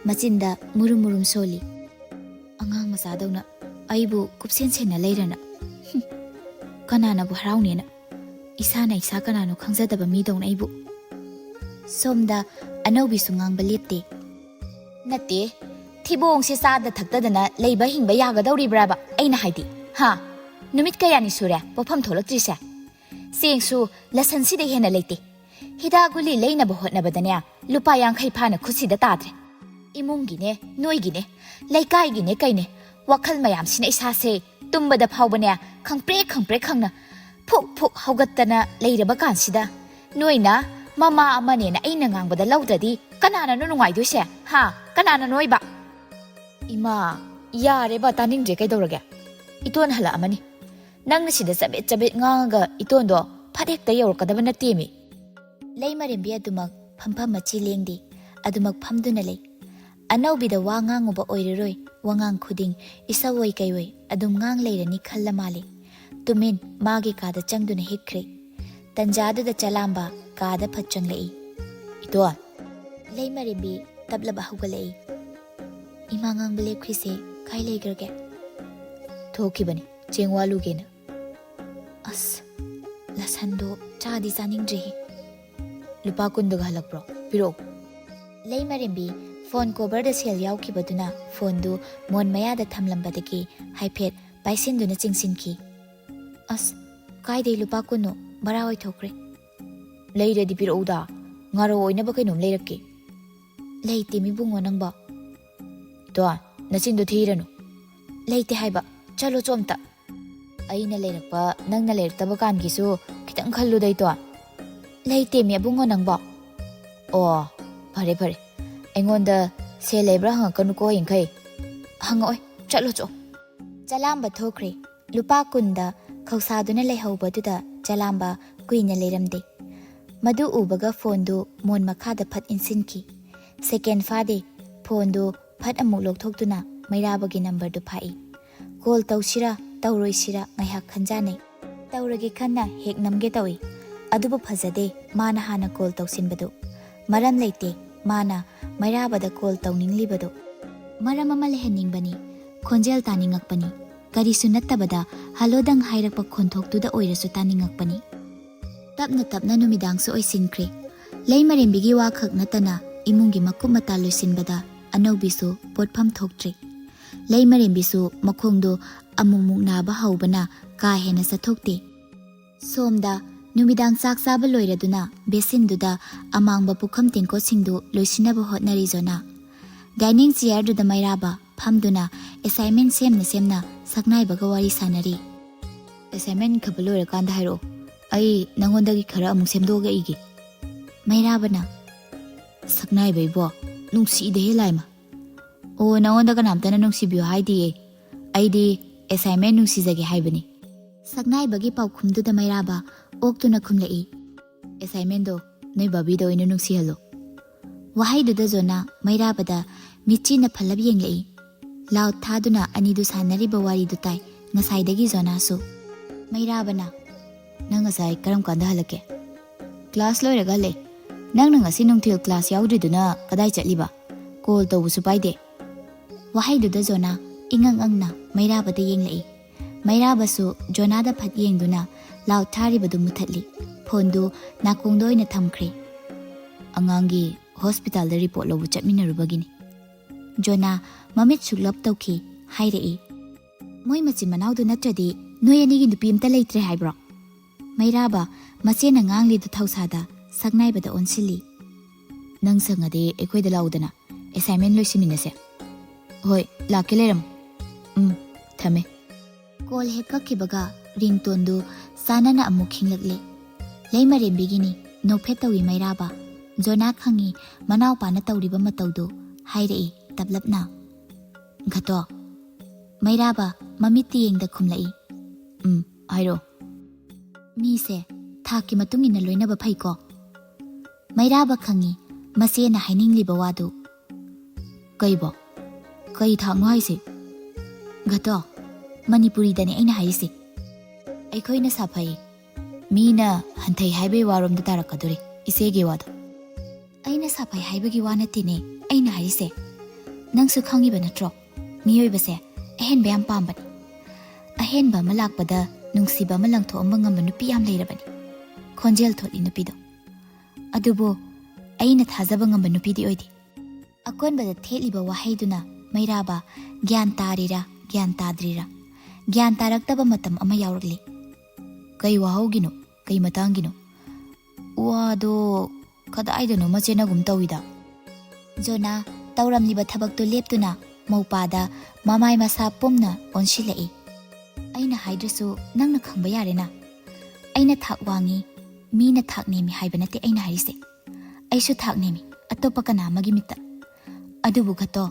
ꯃꯆꯤꯟꯗ ꯃꯨꯔꯨꯝ ꯃꯨꯔꯨꯝ ꯁꯣꯜꯂꯤ꯫ "ꯑꯉꯥꯡ ꯃꯆꯥꯗꯧꯅ ꯑꯩꯕꯨ ꯀꯨꯞꯁꯦꯟ ꯁꯦꯟꯅ ꯂꯩꯔꯅ? ꯍꯨꯝ, ꯀꯅꯥꯅꯕꯨ ꯍꯔꯥꯎꯅꯦꯅ? ꯏꯁꯥꯅ ꯏꯁꯥ ꯀꯅꯥꯅꯣ ꯈꯪꯖꯗꯕ ꯃꯤꯗꯧꯅ ꯑꯩꯕꯨ?" ꯁꯣꯝꯗ ꯑꯅꯧꯕꯤꯁꯨ ꯉꯥꯡꯕ ꯂꯦꯞꯇꯦ꯫ "ꯅꯠꯇꯦ, ꯊꯤꯕꯣꯡꯁꯦ ꯆꯥꯗ ꯊꯛꯇꯗꯅ ꯂꯩꯕ ꯍꯤꯡꯕ ꯌꯥꯒꯗꯧꯔꯤꯕ꯭ꯔꯥꯕ? ꯑꯩꯅ ꯍꯥꯏꯗꯤ, ꯍꯥ? ꯅꯨꯃꯤꯠ ꯀꯌꯥꯅꯤ ꯁꯨꯔꯦ ꯄꯣꯠꯐꯝ ꯊꯣꯛꯂꯛꯇ꯭ꯔꯤꯁꯦ? ꯆꯦꯡꯁꯨ ꯂꯁꯟꯁꯤꯗ ꯍꯦꯟꯅ ꯂꯩꯇꯦ꯫ ꯍꯤꯗꯥꯛ ꯒꯨꯂꯤ ꯂꯩꯅꯕ ꯍꯣꯠꯅꯕꯗꯅꯦ, ꯂꯨꯄꯥ ꯌꯥꯡꯈꯩ ꯐꯥꯅ ꯈꯨꯠꯁꯤꯗ ꯇꯥꯗ꯭ꯔꯦ꯫ ꯏꯃꯨꯡꯒꯤꯅꯦ, ꯅꯣꯏꯒꯤꯅꯦ, ꯂꯩꯀꯥꯏꯒꯤꯅꯦ ꯀꯩꯅꯦ, ꯋꯥꯈꯜ ꯃꯌꯥꯝꯁꯤꯅ ꯏꯁꯥꯁꯦ ꯇꯨꯝꯕꯗ ꯐꯥꯎꯕꯅꯦ, ꯈꯪꯄ꯭ꯔꯦꯛ ꯈꯪꯄ꯭ꯔꯦꯛ ꯈꯪꯅ ꯐꯨꯛ ꯐꯨꯛ ꯍꯧꯒꯠꯇꯅ ꯂꯩꯔꯕ ꯀꯥꯟꯁꯤꯗ, ꯅꯣꯏꯅ ꯃꯃꯥ ꯑꯃꯅꯦꯅ ꯑꯩꯅ ꯉꯥꯡꯕꯗ ꯂꯧꯗ꯭ꯔꯗꯤ ꯀꯅꯥꯅꯅꯣ ꯅꯨꯡꯉꯥꯏꯗꯣꯏꯁꯦ? ꯍꯥ? ꯀꯅꯥꯅ ꯅꯣꯏꯕ?" "ꯏꯃꯥ, ꯌꯥꯔꯦꯕ, ꯇꯥꯅꯤꯡꯗ꯭ꯔꯦ꯫ ꯀꯩꯗꯧꯔꯒꯦ? ꯏꯇꯣꯟ ꯍꯜꯂꯛꯑꯃꯅꯤ꯫ ꯅꯪꯅ ꯁꯤꯗ ꯆꯕꯦꯠ ꯆꯕꯦꯠ ꯉꯥꯡꯉꯒ ꯏꯇꯣꯟꯗꯣ ꯐꯠ ꯍꯦꯛꯇ ꯌꯧꯔꯛꯀꯗꯕ ꯅꯠꯇꯦꯃꯤ꯫" ꯂꯩꯃꯔꯦꯝꯕꯤ ꯑꯗꯨꯃꯛ ꯐꯝꯐꯝ ꯃꯆꯤ ꯂꯦꯡꯗꯦ꯫ ꯑꯗꯨꯃꯛ ꯐꯝꯗꯨꯅ ꯂꯩ꯫ ꯑꯅꯧꯕꯤꯗ ꯋꯥ ꯉꯥꯡꯉꯨꯕ ꯑꯣꯏꯔꯔꯣꯏ꯫ ꯋꯥꯉꯥꯡ ꯈꯨꯗꯤꯡ ꯏꯁꯧ ꯑꯣꯏ ꯀꯩ ꯑꯣꯏ ꯑꯗꯨꯝ ꯉꯥꯡ ꯂꯩꯔꯅꯤ ꯈꯜꯂ ꯃꯥꯜꯂꯦ꯫ ꯇꯨꯃꯤꯟ ꯃꯥꯒꯤ ꯀꯥꯗ ꯆꯪꯗꯨꯅ ꯍꯤꯞꯈ꯭ꯔꯦ꯫ ꯇꯟꯖꯥꯗꯨꯗ ꯆꯂꯥꯝꯕ ꯀꯥꯗ ꯐꯠ ꯆꯪꯂꯛꯏ꯫ "ꯏꯇꯣꯟ!" ꯂꯩꯃꯔꯦꯝꯕꯤ ꯇꯞꯂꯕ ꯍꯧꯒꯠꯂꯛꯏ꯫ "ꯏꯃꯥ ꯉꯥꯡꯕ ꯂꯦꯞꯈ꯭ꯔꯤꯁꯦ ꯀꯥꯏ ꯂꯩꯈ꯭ꯔꯒꯦ?" "ꯊꯣꯛꯈꯤꯕꯅꯤ, ꯆꯦꯡ ꯋꯥꯜꯂꯨꯒꯦꯅ꯫" "ꯑꯁ, ꯂꯁꯟꯗꯣ ꯆꯥꯗꯤ ꯆꯥꯅꯤꯡꯗ꯭ꯔꯦꯍꯦ꯫" "ꯂꯨꯄꯥ ꯀꯨꯟꯗꯒ ꯍꯜꯂꯛꯄ꯭ꯔꯣ? ꯄꯤꯔꯛꯑꯣ꯫" ꯂꯩꯃꯔꯦꯝꯕꯤ ꯐꯣꯟ ꯀꯣꯚꯔꯗ ꯁꯦꯜ ꯌꯥꯎꯈꯤꯕꯗꯨꯅ ꯐꯣꯟꯗꯨ ꯃꯣꯟ ꯃꯌꯥꯗ ꯊꯝꯂꯝꯕꯗꯒꯤ ꯍꯥꯏꯐꯦꯠ ꯄꯥꯏꯁꯤꯟꯗꯨꯅ ꯆꯤꯡꯁꯤꯟꯈꯤ꯫ "ꯑꯁ, ꯀꯥꯏꯗꯩ ꯂꯨꯄꯥ ꯀꯨꯟꯅꯣ? ꯕꯔꯥ ꯑꯣꯏꯊꯣꯛꯈ꯭ꯔꯦ꯫" "ꯂꯩꯔꯗꯤ ꯄꯤꯔꯛꯎꯗ, ꯉꯥꯔꯧ ꯑꯣꯏꯅꯕ ꯀꯩꯅꯣꯝ ꯂꯩꯔꯛꯀꯦ꯫" "ꯂꯩꯇꯦ ꯃꯤꯕꯨꯡꯉꯣ ꯅꯪꯕꯣ꯫" "ꯏꯇꯣꯟ, ꯅꯆꯤꯟꯗꯣ ꯊꯤꯔꯅꯨ꯫" "ꯂꯩꯇꯦ ꯍꯥꯏꯕ, ꯆꯠꯂꯣ ꯆꯣ ꯑꯝꯇ꯫" "ꯑꯩꯅ ꯂꯩꯔꯛꯄ ꯅꯪꯅ ꯂꯩꯔꯛꯇꯕ ꯀꯥꯟꯒꯤꯁꯨ ꯈꯤꯇꯪ ꯈꯜꯂꯨꯗ, ꯏꯇꯣꯟ꯫" "ꯂꯩꯇꯦꯃꯤ ꯑꯕꯨꯡꯉꯣ ꯅꯪꯕꯣ꯫" "ꯑꯣ, ꯐꯔꯦ ꯐꯔꯦ, ꯑꯩꯉꯣꯟꯗ ꯁꯦꯜ ꯂꯩꯕ꯭ꯔꯥ ꯍꯪꯉꯛꯀꯅꯨꯀꯣ ꯌꯥꯡꯈꯩ꯫" "ꯍꯪꯉꯛꯑꯣꯏ, ꯆꯠꯂꯣ ꯆꯣ꯫" ꯆꯂꯥꯝꯕ ꯊꯣꯛꯈ꯭ꯔꯦ꯫ ꯂꯨꯄꯥ ꯀꯨꯟꯗ ꯈꯧꯁꯥꯗꯨꯅ ꯂꯩꯍꯧꯕꯗꯨꯗ ꯆꯂꯥꯝꯕ ꯀꯨꯏꯅ ꯂꯩꯔꯝꯗꯦ꯫ ꯃꯗꯨ ꯎꯕꯒ ꯐꯣꯟꯗꯨ ꯃꯣꯟ ꯃꯈꯥꯗ ꯐꯠ ꯏꯟꯁꯤꯟꯈꯤ꯫ ꯁꯦꯀꯦꯟ ꯐꯥꯗꯦ, ꯐꯣꯟꯗꯨ ꯐꯠ ꯑꯃꯨꯛ ꯂꯧꯊꯣꯛꯇꯨꯅ ꯃꯩꯔꯥꯕꯒꯤ ꯅꯝꯕꯔꯗꯨ ꯐꯥꯛꯏ꯫ ꯀꯣꯜ ꯇꯧꯁꯤꯔꯥ ꯇꯧꯔꯣꯏꯁꯤꯔꯥ ꯉꯥꯏꯍꯥꯛ ꯈꯟꯖꯥꯟꯅꯩ꯫ ꯇꯧꯔꯒꯦ ꯈꯟꯅ ꯍꯦꯛ ꯅꯝꯒꯦ ꯇꯧꯏ꯫ ꯑꯗꯨꯕꯨ ꯐꯖꯗꯦ ꯃꯥꯅ ꯍꯥꯟꯅ ꯀꯣꯜ ꯇꯧꯁꯤꯟꯕꯗꯨ꯫ ꯃꯔꯝ ꯂꯩꯇꯦ ꯃꯥꯅ ꯃꯩꯔꯥꯕꯗ ꯀꯣꯜ ꯇꯧꯅꯤꯡꯂꯤꯕꯗꯨ꯫ ꯃꯔꯝ ꯑꯃ ꯂꯩꯍꯟꯅꯤꯡꯕꯅꯤ, ꯈꯣꯟꯖꯦꯜ ꯇꯥꯅꯤꯡꯉꯛꯄꯅꯤ꯫ ꯀꯔꯤꯁꯨ ꯅꯠꯇꯕꯗ ꯍꯜꯂꯣꯗꯪ ꯍꯥꯏꯔꯛꯄ ꯈꯣꯟꯊꯣꯛꯇꯨꯗ ꯑꯣꯏꯔꯁꯨ ꯇꯥꯅꯤꯡꯉꯛꯄꯅꯤ꯫ ꯇꯞꯅ ꯇꯞꯅ ꯅꯨꯃꯤꯗꯥꯡꯁꯨ ꯑꯣꯏꯁꯤꯟꯈ꯭ꯔꯦ꯫ ꯂꯩꯃꯔꯦꯝꯕꯤꯒꯤ ꯋꯥ ꯈꯛ ꯅꯠꯇꯅ ꯏꯃꯨꯡꯒꯤ ꯃꯀꯨꯞ ꯃꯇꯥ ꯂꯣꯏꯁꯤꯟꯕꯗ ꯑꯅꯧꯕꯤꯁꯨ ꯄꯣꯠꯐꯝ ꯊꯣꯛꯇ꯭ꯔꯦ꯫ ꯂꯩꯃꯔꯦꯝꯕꯤꯁꯨ ꯃꯈꯣꯡꯗꯣ ꯑꯃꯨꯛꯃꯨꯛ ꯅꯥꯕ ꯍꯧꯕꯅ ꯀꯥ ꯍꯦꯟꯅ ꯆꯠꯊꯣꯛꯇꯦ꯫ ꯁꯣꯝꯗ ꯅꯨꯃꯤꯗꯥꯡ ꯆꯥꯛ ꯆꯥꯕ ꯂꯣꯏꯔꯗꯨꯅ ꯕꯦꯁꯤꯟꯗꯨꯗ ꯑꯃꯥꯡꯕ ꯄꯨꯈꯝ ꯇꯦꯡꯀꯣꯠꯁꯤꯡꯗꯨ ꯂꯣꯏꯁꯤꯟꯅꯕ ꯍꯣꯠꯅꯔꯤ ꯖꯣꯅꯥ꯫ ꯗꯥꯏꯅꯤꯡ ꯆꯤꯌꯔꯗꯨꯗ ꯃꯩꯔꯥꯕ ꯐꯝꯗꯨꯅ ꯑꯦꯁꯥꯏꯟꯃꯦꯟ ꯁꯦꯝꯅ ꯁꯦꯝꯅ ꯁꯛꯅꯥꯏꯕꯒ ꯋꯥꯔꯤ ꯁꯥꯟꯅꯔꯤ꯫ ꯑꯦꯁꯥꯏꯟꯃꯦꯟ ꯏꯈꯠꯄ ꯂꯣꯏꯔꯀꯥꯟꯗ ꯍꯥꯏꯔꯛꯑꯣ, ꯑꯩ ꯅꯉꯣꯟꯗꯒꯤ ꯈꯔ ꯑꯃꯨꯛ ꯁꯦꯝꯗꯣꯛꯑꯒ ꯏꯒꯦ꯫ ꯃꯩꯔꯥꯕꯅ, ꯁꯛꯅꯥꯏꯕ ꯏꯕꯣ, ꯅꯨꯡꯁꯤꯗꯦꯍꯦ ꯂꯥꯏꯃ꯫ ꯑꯣ, ꯅꯉꯣꯟꯗ ꯀꯅꯥꯝꯇꯅ ꯅꯨꯡꯁꯤꯕꯤꯌꯨ ꯍꯥꯏꯗꯤꯌꯦ, ꯑꯩꯗꯤ ꯑꯦꯁꯥꯏꯟꯃꯦꯟ ꯅꯨꯡꯁꯤꯖꯒꯦ ꯍꯥꯏꯕꯅꯤ꯫ ꯁꯛꯅꯥꯏꯕꯒꯤ ꯄꯥꯎꯈꯨꯝꯗꯨꯗ ꯃꯩꯔꯥꯕ ꯑꯣꯛꯇꯨꯅ ꯈꯨꯝꯂꯛꯏ, ꯑꯦꯁꯥꯏꯟꯃꯦꯟꯗꯣ ꯅꯣꯏ ꯕꯥꯕꯤꯗ ꯑꯣꯏꯅ ꯅꯨꯡꯁꯤꯍꯜꯂꯣ꯫ ꯋꯥꯍꯩꯗꯨꯗ ꯖꯣꯅꯥ ꯃꯩꯔꯥꯕꯗ ꯃꯤꯠꯆꯤꯅ ꯐꯜꯂꯞ ꯌꯦꯡꯂꯛꯏ꯫ ꯂꯥꯎꯠ ꯊꯥꯗꯨꯅ ꯑꯅꯤꯗꯨ ꯁꯥꯟꯅꯔꯤꯕ ꯋꯥꯔꯤꯗꯨ ꯇꯥꯏ ꯉꯁꯥꯏꯗꯒꯤ ꯖꯣꯅꯥꯁꯨ꯫ ꯃꯩꯔꯥꯕꯅ, ꯅꯪ ꯉꯁꯥꯏ ꯀꯔꯝ ꯀꯥꯟꯗ ꯍꯜꯂꯛꯀꯦ? ꯀ꯭ꯂꯥꯁ ꯂꯣꯏꯔꯒ ꯍꯜꯂꯛꯑꯦ꯫ ꯅꯪꯅ ꯉꯁꯤ ꯅꯨꯡꯊꯤꯜ ꯀ꯭ꯂꯥꯁ ꯌꯥꯎꯗ꯭ꯔꯤꯗꯨꯅ ꯀꯗꯥꯏ ꯆꯠꯂꯤꯕ? ꯀꯣꯜ ꯇꯧꯕꯁꯨ ꯄꯥꯏꯗꯦ꯫ ꯋꯥꯍꯩꯗꯨꯗ ꯖꯣꯅꯥ ꯏꯉꯛ ꯉꯛꯅ ꯃꯩꯔꯥꯕꯗ ꯌꯦꯡꯂꯛꯏ꯫ ꯃꯩꯔꯥꯕꯁꯨ ꯖꯣꯅꯥꯗ ꯐꯠ ꯌꯦꯡꯗꯨꯅ ꯂꯥꯎꯠ ꯊꯥꯔꯤꯕꯗꯨ ꯃꯨꯊꯠꯂꯤ꯫ ꯐꯣꯟꯗꯨ ꯅꯥꯀꯣꯡꯗ ꯑꯣꯏꯅ ꯊꯝꯈ꯭ꯔꯦ꯫ ꯑꯉꯥꯡꯒꯤ ꯍꯣꯁꯄꯤꯇꯥꯜꯗ ꯔꯤꯄꯣꯔꯠ ꯂꯧꯕ ꯆꯠꯃꯤꯟꯅꯔꯨꯕꯒꯤꯅꯤ꯫ ꯖꯣꯅꯥ ꯃꯃꯤꯠ ꯁꯨꯛꯂꯞ ꯇꯧꯈꯤ, ꯍꯥꯏꯔꯛꯏ, ꯃꯣꯏ ꯃꯆꯤꯟ ꯃꯅꯥꯎꯗꯨ ꯅꯠꯇ꯭ꯔꯗꯤ ꯅꯣꯏ ꯑꯅꯤꯒꯤ ꯅꯨꯄꯤ ꯑꯝꯇ ꯂꯩꯇ꯭ꯔꯦ ꯍꯥꯏꯕ꯭ꯔꯣ? ꯃꯩꯔꯥꯕ ꯃꯆꯦꯅ ꯉꯥꯡꯂꯤꯗꯨ ꯊꯧꯁꯥꯗ ꯁꯛꯅꯥꯏꯕꯗ ꯑꯣꯟꯁꯤꯜꯂꯤ꯫ ꯅꯪ ꯁꯪꯉꯗꯤ ꯑꯩꯈꯣꯏꯗ ꯂꯥꯛꯎꯗꯅ, ꯑꯦꯁꯥꯏꯟꯃꯦꯟ ꯂꯣꯏꯁꯤꯟꯃꯤꯟꯅꯁꯦ꯫ ꯍꯣꯏ, ꯂꯥꯛꯀꯦ ꯂꯩꯔꯝꯃꯨ꯫ ꯎꯝ, ꯊꯝꯃꯦ꯫ ꯀꯣꯜ ꯍꯦꯛ ꯀꯛꯈꯤꯕꯒ ꯔꯤꯡꯇꯣꯟꯗꯨ ꯆꯥꯟꯅꯅ ꯑꯃꯨꯛ ꯈꯤꯡꯂꯛꯂꯦ꯫ ꯂꯩꯃꯔꯦꯝꯕꯤꯒꯤꯅꯤ, ꯅꯣꯛꯐꯦꯠ ꯇꯧꯏ ꯃꯩꯔꯥꯕ꯫ ꯖꯣꯅꯥ ꯈꯪꯏ ꯃꯅꯥꯎꯄꯥꯅ ꯇꯧꯔꯤꯕ ꯃꯇꯧꯗꯨ, ꯍꯥꯏꯔꯛꯏ ꯇꯞꯂꯞꯅ꯫ ꯘꯇꯣ꯫ ꯃꯩꯔꯥꯕ ꯃꯃꯤꯠꯇ ꯌꯦꯡꯗ ꯈꯨꯝꯂꯛꯏ꯫ ꯎꯝ, ꯍꯥꯏꯔꯛꯑꯣ꯫ ꯃꯤꯁꯦ ꯊꯥꯛꯀꯤ ꯃꯇꯨꯡ ꯏꯟꯅ ꯂꯣꯏꯅꯕ ꯐꯩꯀꯣ꯫ ꯃꯩꯔꯥꯕ ꯈꯪꯏ ꯃꯆꯦꯅ ꯍꯥꯏꯅꯤꯡꯂꯤꯕ ꯋꯥꯗꯨ꯫ ꯀꯩꯕꯣ? ꯀꯩ ꯊꯥꯛꯅꯣ ꯍꯥꯏꯁꯦ? ꯘꯇꯣ, ꯃꯅꯤꯄꯨꯔꯤꯗꯅꯦ ꯑꯩꯅ ꯍꯥꯏꯔꯤꯁꯦ꯫ ꯑꯩꯈꯣꯏꯅ ꯁꯥꯐꯩ꯫ ꯃꯤꯅ ꯍꯟꯊꯩ ꯍꯥꯏꯕꯒꯤ ꯋꯥꯔꯣꯝꯗ ꯇꯥꯔꯛꯀꯗꯣꯔꯤ, ꯏꯆꯦꯒꯤ ꯋꯥꯗꯣ꯫ ꯑꯩꯅ ꯁꯥꯐꯩ ꯍꯥꯏꯕꯒꯤ ꯋꯥ ꯅꯠꯇꯦꯅꯦ ꯑꯩꯅ ꯍꯥꯏꯔꯤꯁꯦ꯫ ꯅꯪꯁꯨ ꯈꯪꯉꯤꯕ ꯅꯠꯇ꯭ꯔꯣ? ꯃꯤꯑꯣꯏꯕꯁꯦ ꯑꯍꯦꯟꯕ ꯌꯥꯝ ꯄꯥꯝꯕꯅꯤ꯫ ꯑꯍꯦꯟꯕ ꯑꯃ ꯂꯥꯛꯄꯗ ꯅꯨꯡꯁꯤꯕ ꯑꯃ ꯂꯪꯊꯣꯛꯑꯝꯕ ꯉꯝꯕ ꯅꯨꯄꯤ ꯌꯥꯝ ꯂꯩꯔꯕꯅꯤ꯫ ꯈꯣꯟꯖꯦꯜ ꯊꯣꯠꯂꯤ ꯅꯨꯄꯤꯗꯣ꯫ ꯑꯗꯨꯕꯨ ꯑꯩꯅ ꯊꯥꯖꯕ ꯉꯝꯕ ꯅꯨꯄꯤꯗꯤ ꯑꯣꯏꯗꯦ꯫ ꯑꯀꯣꯟꯕꯗ ꯊꯦꯠꯂꯤꯕ ꯋꯥꯍꯩꯗꯨꯅ ꯃꯩꯔꯥꯕ ꯒ꯭ꯌꯥꯟ ꯇꯥꯔꯤꯔꯥ, ꯒ꯭ꯌꯥꯟ ꯇꯥꯗ꯭ꯔꯤꯔꯥ, ꯒ꯭ꯌꯥꯟ ꯇꯥꯔꯛꯇꯕ ꯃꯇꯝ ꯑꯃ ꯌꯥꯎꯔꯛꯂꯤ꯫ "ꯀꯩ ꯋꯥꯍꯧꯒꯤꯅꯣ? ꯀꯩ ꯃꯇꯥꯡꯒꯤꯅꯣ? ꯋꯥꯗꯣ ꯀꯗꯥꯏꯗꯅꯣꯃ ꯆꯦꯟꯅꯒꯨꯝ ꯇꯧꯏꯗ?" ꯖꯣꯅꯥ ꯇꯧꯔꯝꯂꯤꯕ ꯊꯕꯛꯇꯨ ꯂꯦꯞꯇꯨꯅ ꯃꯧꯄꯥꯗ ꯃꯃꯥꯏ ꯃꯁꯥ ꯄꯨꯝꯅ ꯑꯣꯟꯁꯤꯜꯂꯛꯏ꯫ "ꯑꯩꯅ ꯍꯥꯏꯗ꯭ꯔꯁꯨ ꯅꯪꯅ ꯈꯪꯕ ꯌꯥꯔꯦꯅ꯫ ꯑꯩꯅ ꯊꯥꯛ ꯋꯥꯡꯉꯤ, ꯃꯤꯅ ꯊꯥꯛ ꯅꯦꯝꯃꯤ ꯍꯥꯏꯕ ꯅꯠꯇꯦ ꯑꯩꯅ ꯍꯥꯏꯔꯤꯁꯦ꯫ ꯑꯩꯁꯨ ꯊꯥꯛ ꯅꯦꯝꯃꯤ, ꯑꯇꯣꯞꯄ ꯀꯅꯥ ꯑꯃꯒꯤ ꯃꯤꯠꯇ꯫ ꯑꯗꯨꯕꯨ ꯒꯇꯣ,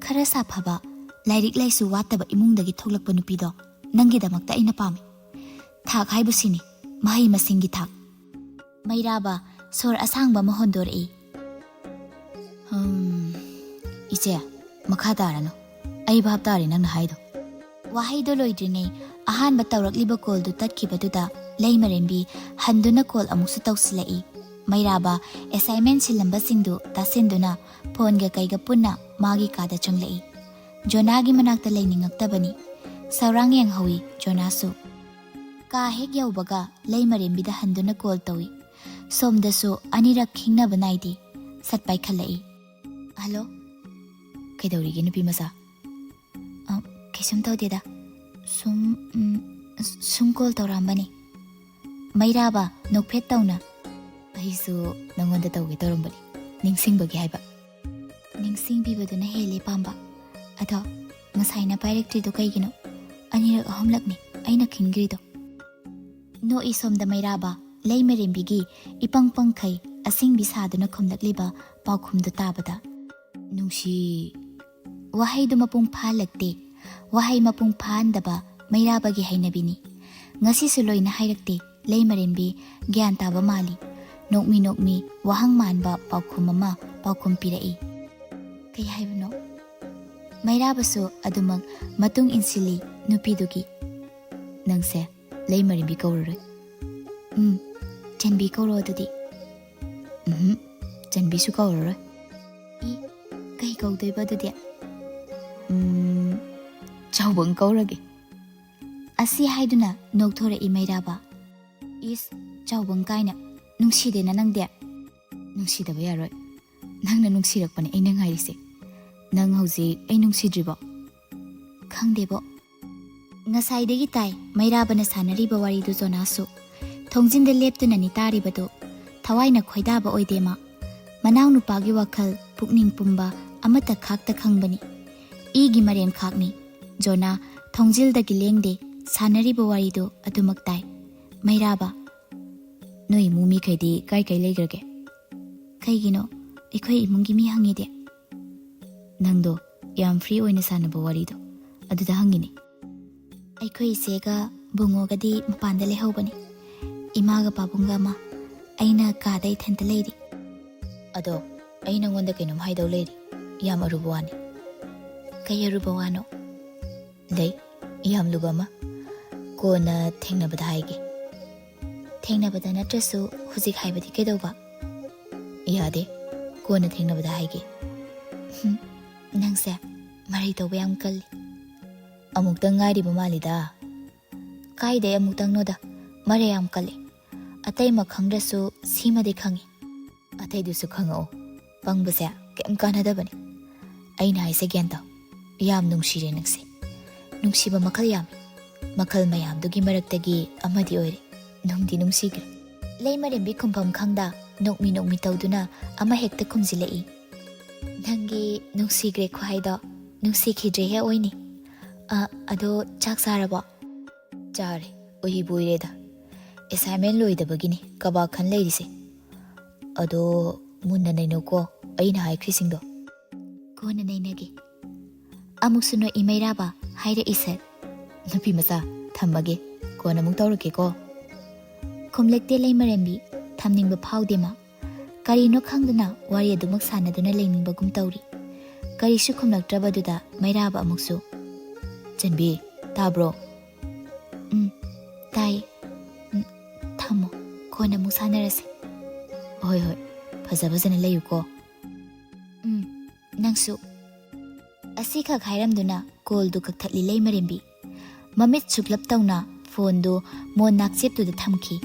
ꯈꯔ ꯁꯥꯐꯕ, ꯂꯥꯏꯔꯤꯛ ꯂꯥꯏꯁꯨ ꯋꯥꯠꯇꯕ ꯏꯃꯨꯡꯗꯒꯤ ꯊꯣꯛꯂꯛꯄ ꯅꯨꯄꯤꯗꯣ ꯅꯪꯒꯤꯗꯃꯛꯇ ꯑꯩꯅ ꯄꯥꯝꯃꯤ꯫ ꯊꯥꯛ ꯍꯥꯏꯕꯁꯤꯅꯤ, ꯃꯍꯩ ꯃꯁꯤꯡꯒꯤ ꯊꯥꯛ꯫" ꯃꯩꯔꯥꯕ ꯁꯣꯔ ꯑꯁꯥꯡꯕ ꯑꯃ ꯍꯣꯟꯗꯣꯔꯛꯏ꯫ "ꯍꯝ, ꯏꯆꯦ, ꯃꯈꯥ ꯇꯥꯔꯅꯨ꯫ ꯑꯩ ꯚꯥꯞ ꯇꯥꯔꯦ ꯅꯪꯅ ꯍꯥꯏꯗꯣ꯫" ꯋꯥꯍꯩꯗꯣ ꯂꯣꯏꯗ꯭ꯔꯤꯉꯩ ꯑꯍꯥꯟꯕ ꯇꯧꯔꯛꯂꯤꯕ ꯀꯣꯜꯗꯨ ꯇꯠꯈꯤꯕꯗꯨꯗ ꯂꯩꯃꯔꯦꯝꯕꯤ ꯍꯟꯗꯨꯅ ꯀꯣꯜ ꯑꯃꯨꯛꯁꯨ ꯇꯧꯁꯤꯜꯂꯛꯏ꯫ ꯃꯩꯔꯥꯕ ꯑꯦꯁꯥꯏꯟꯃꯦꯟ ꯁꯤꯜꯂꯝꯕꯁꯤꯡꯗꯨ ꯇꯥꯁꯤꯟꯗꯨꯅ ꯐꯣꯟꯒ ꯀꯩꯒ ꯄꯨꯟꯅ ꯃꯥꯒꯤ ꯀꯥꯗ ꯆꯪꯂꯛꯏ꯫ ꯖꯣꯅꯥꯒꯤ ꯃꯅꯥꯛꯇ ꯂꯩꯅꯤꯡꯉꯛꯇꯕꯅꯤ꯫ ꯁꯧꯔꯥꯡ ꯌꯦꯡꯍꯧꯏ ꯖꯣꯅꯥꯁꯨ꯫ ꯀꯥ ꯍꯦꯛ ꯌꯧꯕꯒ ꯂꯩꯃꯔꯦꯝꯕꯤꯗ ꯍꯟꯗꯨꯅ ꯀꯣꯜ ꯇꯧꯏ꯫ ꯁꯣꯝꯗꯁꯨ ꯑꯅꯤꯔꯛ ꯈꯤꯡꯅꯕ ꯅꯥꯏꯗꯦ꯫ ꯁꯠ ꯄꯥꯏꯈꯠꯂꯛꯏ꯫ "ꯍꯜꯂꯣ?" "ꯀꯩꯗꯧꯔꯤꯒꯦ ꯅꯨꯄꯤ ꯃꯆꯥ?" "ꯑ, ꯀꯩꯁꯨꯝ ꯇꯧꯗꯦꯗ꯫ ꯁꯨꯝ, ꯎꯝ, ꯁꯨꯝ ꯀꯣꯜ ꯇꯧꯔꯛꯑꯝꯕꯅꯤ꯫" ꯃꯩꯔꯥꯕ ꯅꯣꯛꯐꯦꯠ ꯇꯧꯅ, "ꯑꯩꯁꯨ ꯅꯪꯉꯣꯟꯗ ꯇꯧꯒꯦ ꯇꯧꯔꯝꯕꯅꯤ, ꯅꯤꯡꯁꯤꯡꯕꯒꯤ ꯍꯥꯏꯕ꯫" "ꯅꯤꯡꯁꯤꯡꯕꯤꯕꯗꯨꯅ ꯍꯦꯜꯂꯦ ꯄꯥꯝꯕ꯫ ꯑꯗꯣ ꯉꯁꯥꯏꯅ ꯄꯥꯏꯔꯛꯇ꯭ꯔꯤꯗꯣ ꯀꯩꯒꯤꯅꯣ? ꯑꯅꯤꯔꯛ ꯑꯍꯨꯝꯂꯛꯅꯤ ꯑꯩꯅ ꯈꯤꯡꯈ꯭ꯔꯤꯗꯣ꯫" ꯅꯣꯛꯏ ꯁꯣꯝꯗ ꯃꯩꯔꯥꯕ, ꯂꯩꯃꯔꯦꯝꯕꯤꯒꯤ ꯏꯄꯪ ꯄꯪꯈꯩ ꯑꯁꯤꯡꯕꯤ ꯁꯥꯗꯨꯅ ꯈꯨꯝꯂꯛꯂꯤꯕ ꯄꯥꯎꯈꯨꯝꯗꯨ ꯇꯥꯕꯗ꯫ "ꯅꯨꯡꯁꯤ" ꯋꯥꯍꯩꯗꯨ ꯃꯄꯨꯡ ꯐꯥꯍꯜꯂꯛꯇꯦ꯫ ꯋꯥꯍꯩ ꯃꯄꯨꯡ ꯐꯥꯍꯟꯗꯕ ꯃꯩꯔꯥꯕꯒꯤ ꯍꯩꯅꯕꯤꯅꯤ꯫ ꯉꯁꯤꯁꯨ ꯂꯣꯏꯅ ꯍꯥꯏꯔꯛꯇꯦ꯫ ꯂꯩꯃꯔꯦꯝꯕꯤ ꯒ꯭ꯌꯥꯟ ꯇꯥꯕ ꯃꯥꯜꯂꯤ꯫ ꯅꯣꯛꯃꯤ ꯅꯣꯛꯃꯤ ꯋꯥꯍꯪ ꯃꯥꯟꯕ ꯄꯥꯎꯈꯨꯝ ꯑꯃ ꯄꯥꯎꯈꯨꯝ ꯄꯤꯔꯛꯏ꯫ "ꯀꯩ ꯍꯥꯏꯕꯅꯣ?" ꯃꯩꯔꯥꯕꯁꯨ ꯑꯗꯨꯃꯛ ꯃꯇꯨꯡ ꯏꯟꯁꯤꯜꯂꯤ ꯅꯨꯄꯤꯗꯨꯒꯤ꯫ "ꯅꯪꯁꯦ ꯂꯩꯃꯔꯦꯝꯕꯤ ꯀꯧꯔꯔꯣꯏ꯫" "ꯎꯝ, ꯆꯟꯕꯤ ꯀꯧꯔꯣ ꯑꯗꯨꯗꯤ꯫" "ꯎꯝꯍꯨꯝ, ꯆꯟꯕꯤꯁꯨ ꯀꯧꯔꯔꯣꯏ꯫" "ꯏ, ꯀꯩ ꯀꯧꯗꯣꯏꯕ ꯑꯗꯨꯗꯤ?" "ꯎꯝ, ꯆꯥꯎꯕꯪ ꯀꯧꯔꯒꯦ꯫" ꯑꯁꯤ ꯍꯥꯏꯗꯨꯅ ꯅꯣꯛꯊꯣꯔꯛꯏ ꯃꯩꯔꯥꯕ꯫ "ꯏꯁ, ꯆꯥꯎꯕꯪ ꯀꯥꯏꯅ, ꯅꯨꯡꯁꯤꯗꯦꯅ ꯅꯪꯗꯤ꯫" "ꯅꯨꯡꯁꯤꯗꯕ ꯌꯥꯔꯣꯏ꯫ ꯅꯪꯅ ꯅꯨꯡꯁꯤꯔꯛꯄꯅꯦ ꯑꯩꯅ ꯉꯥꯏꯔꯤꯁꯦ꯫ ꯅꯪ ꯍꯧꯖꯤꯛ ꯑꯩ ꯅꯨꯡꯁꯤꯗ꯭ꯔꯤꯕꯣ?" "ꯈꯪꯗꯦꯕꯣ꯫" ꯉꯁꯥꯏꯗꯒꯤ ꯇꯥꯏ ꯃꯩꯔꯥꯕꯅ ꯁꯥꯟꯅꯔꯤꯕ ꯋꯥꯔꯤꯗꯨ ꯖꯣꯅꯥꯁꯁꯨ꯫ ꯊꯣꯡꯖꯤꯟꯗ ꯂꯦꯞꯇꯨꯅꯅꯤ ꯇꯥꯔꯤꯕꯗꯨ꯫ ꯊꯋꯥꯏꯅ ꯈꯣꯏꯗꯥꯕ ꯑꯣꯏꯗꯦ ꯃꯥ꯫ ꯃꯅꯥꯎꯅꯨꯄꯥꯒꯤ ꯋꯥꯈꯜ ꯄꯨꯛꯅꯤꯡ ꯄꯨꯝꯕ ꯑꯃꯠꯇ ꯈꯥꯛꯇ ꯈꯪꯕꯅꯤ꯫ ꯏꯒꯤ ꯃꯔꯦꯝ ꯈꯥꯛꯅꯤ꯫ ꯖꯣꯅꯥ ꯊꯣꯡꯖꯤꯜꯗꯒꯤ ꯂꯦꯡꯗꯦ, ꯁꯥꯟꯅꯔꯤꯕ ꯋꯥꯔꯤꯗꯨ ꯑꯗꯨꯃꯛ ꯇꯥꯏ꯫ ꯃꯩꯔꯥꯕ, "ꯅꯣꯏ ꯏꯃꯨꯡ ꯃꯤꯈꯩꯗꯤ ꯀꯥꯏ ꯀꯥꯏ ꯂꯩꯈ꯭ꯔꯒꯦ?" "ꯀꯩꯒꯤꯅꯣ? ꯑꯩꯈꯣꯏ ꯏꯃꯨꯡꯒꯤ ꯃꯤ ꯍꯪꯉꯤꯗꯤ?" "ꯅꯪꯗꯣ ꯌꯥꯝ ꯐ꯭ꯔꯤ ꯑꯣꯏꯅ ꯁꯥꯟꯅꯕ ꯋꯥꯔꯤꯗꯣ, ꯑꯗꯨꯗ ꯍꯪꯉꯤꯅꯦ꯫" "ꯑꯩꯈꯣꯏ ꯏꯆꯦꯒ ꯕꯨꯡꯉꯣꯒꯗꯤ ꯃꯄꯥꯟꯗ ꯂꯩꯍꯧꯕꯅꯤ꯫ ꯏꯃꯥꯒ ꯄꯥꯕꯨꯡꯒ ꯑꯃ, ꯑꯩꯅ ꯀꯥꯗ ꯏꯊꯟꯇ ꯂꯩꯔꯤ꯫" "ꯑꯗꯣ, ꯑꯩ ꯅꯪꯉꯣꯟꯗ ꯀꯩꯅꯣꯝ ꯍꯥꯏꯗꯧ ꯂꯩꯔꯤ꯫ ꯌꯥꯝ ꯑꯔꯨꯕ ꯋꯥꯅꯤ꯫" "ꯀꯩ ꯑꯔꯨꯕ ꯋꯥꯅꯣ?" "ꯂꯩ, ꯌꯥꯝ ꯂꯨꯕ ꯑꯃ꯫ ꯀꯣꯟꯅ ꯊꯦꯡꯅꯕꯗ ꯍꯥꯏꯒꯦ꯫" "ꯊꯦꯡꯅꯕꯗ ꯅꯠꯇ꯭ꯔꯁꯨ ꯍꯧꯖꯤꯛ ꯍꯥꯏꯕꯗꯤ ꯀꯩꯗꯧꯕ?" "ꯌꯥꯗꯦ, ꯀꯣꯟꯅ ꯊꯦꯡꯅꯕꯗ ꯍꯥꯏꯒꯦ꯫" "ꯍꯨꯝ, ꯅꯪꯁꯦ ꯃꯔꯩ ꯇꯧꯕ ꯌꯥꯝ ꯀꯜꯂꯤ꯫" "ꯑꯃꯨꯛꯇꯪ ꯉꯥꯏꯔꯤꯕ ꯃꯥꯜꯂꯤꯗ꯫" "ꯀꯥꯏꯗꯩ ꯑꯃꯨꯛꯇꯪꯅꯣꯗ, ꯃꯔꯩ ꯌꯥꯝ ꯀꯜꯂꯤ꯫ ꯑꯇꯩꯃꯛ ꯈꯪꯗ꯭ꯔꯁꯨ ꯁꯤꯃꯗꯤ ꯈꯪꯉꯤ꯫" "ꯑꯇꯩꯗꯨꯁꯨ ꯈꯪꯉꯛꯑꯣ, ꯄꯪꯕꯁꯦ ꯀꯩꯝ ꯀꯥꯟꯅꯗꯕꯅꯤ꯫ ꯑꯩꯅ ꯍꯥꯏꯁꯦ ꯒ꯭ꯌꯥꯟ ꯇꯥꯎ, ꯌꯥꯝ ꯅꯨꯡꯁꯤꯔꯦ ꯅꯪꯁꯦ꯫ ꯅꯨꯡꯁꯤꯕ ꯃꯈꯜ ꯌꯥꯝꯃꯤ꯫ ꯃꯈꯜ ꯃꯌꯥꯝꯗꯨꯒꯤ ꯃꯔꯛꯇꯒꯤ ꯑꯃꯗꯤ ꯑꯣꯏꯔꯦ꯫ ꯅꯨꯡꯗꯤ ꯅꯨꯡꯁꯤꯈ꯭ꯔꯦ꯫" ꯂꯩꯃꯔꯦꯝꯕꯤ ꯈꯨꯝꯐꯝ ꯈꯪꯗ ꯅꯣꯛꯃꯤ ꯅꯣꯛꯃꯤ ꯇꯧꯗꯨꯅ ꯑꯃ ꯍꯦꯛꯇ ꯈꯨꯝꯖꯤꯜꯂꯛꯏ꯫ "ꯅꯪꯒꯤ ꯅꯨꯡꯁꯤꯈ꯭ꯔꯦ ꯈꯨꯍꯥꯏꯗꯣ ꯅꯨꯡꯁꯤꯈꯤꯗ꯭ꯔꯦ ꯍꯦꯛ ꯑꯣꯏꯅꯤ꯫ ꯑ, ꯑꯗꯣ ꯆꯥꯛ ꯆꯥꯔꯕꯣ?" "ꯆꯥꯔꯦ, ꯎꯏꯕꯨ ꯎꯏꯔꯦꯗ꯫ ꯑꯦꯁꯥꯏꯟꯃꯦꯟ ꯂꯣꯏꯗꯕꯒꯤꯅꯤ ꯀꯕꯥꯛ ꯈꯟ ꯂꯩꯔꯤꯁꯦ꯫ ꯑꯗꯣ ꯃꯨꯟꯅ ꯅꯩꯅꯧꯀꯣ ꯑꯩꯅ ꯍꯥꯏꯈ꯭ꯔꯤꯁꯤꯡꯗꯣ꯫" "ꯀꯣꯟꯅ ꯅꯩꯅꯒꯦ꯫" ꯑꯃꯨꯛꯁꯨ ꯅꯣꯛꯏ ꯃꯩꯔꯥꯕ, ꯍꯥꯏꯔꯛꯏ ꯁꯠ꯫ "ꯅꯨꯄꯤ ꯃꯆꯥ, ꯊꯝꯃꯒꯦ, ꯀꯣꯟꯅ ꯑꯃꯨꯛ ꯇꯧꯔꯛꯀꯦꯀꯣ꯫" ꯈꯨꯝꯂꯛꯇꯦ ꯂꯩꯃꯔꯦꯝꯕꯤ, ꯊꯝꯅꯤꯡꯕ ꯐꯥꯎꯗꯦ ꯃꯥ꯫ ꯀꯔꯤꯅꯣ ꯈꯪꯗꯅ ꯋꯥꯔꯤ ꯑꯗꯨꯃꯛ ꯁꯥꯟꯅꯗꯨꯅ ꯂꯩꯅꯤꯡꯕꯒꯨꯝ ꯇꯧꯔꯤ꯫ ꯀꯔꯤꯁꯨ ꯈꯨꯝꯂꯛꯇ꯭ꯔꯕꯗꯨꯗ ꯃꯩꯔꯥꯕ ꯑꯃꯨꯛꯁꯨ, "ꯆꯟꯕꯤ, ꯇꯥꯕ꯭ꯔꯣ?" "ꯎꯝ, ꯇꯥꯏ꯫ ꯎꯝ, ꯊꯝꯃꯣ꯫" ꯐꯠꯇꯕꯖꯅ ꯂꯩꯌꯨꯀꯣ꯫ ꯎꯝ, ꯅꯪꯁꯨ꯫ ꯑꯁꯤꯈꯛ ꯍꯥꯏꯔꯝꯗꯨꯅ ꯀꯣꯜꯗꯨ ꯀꯛꯊꯠꯂꯤ ꯂꯩꯃꯔꯦꯝꯕꯤ꯫ ꯃꯃꯤꯠ ꯁꯨꯞꯂꯞ ꯇꯧꯅ ꯐꯣꯟꯗꯨ ꯃꯣꯟ ꯅꯥꯛꯆꯦꯞꯇꯨꯗ ꯊꯝꯈꯤ꯫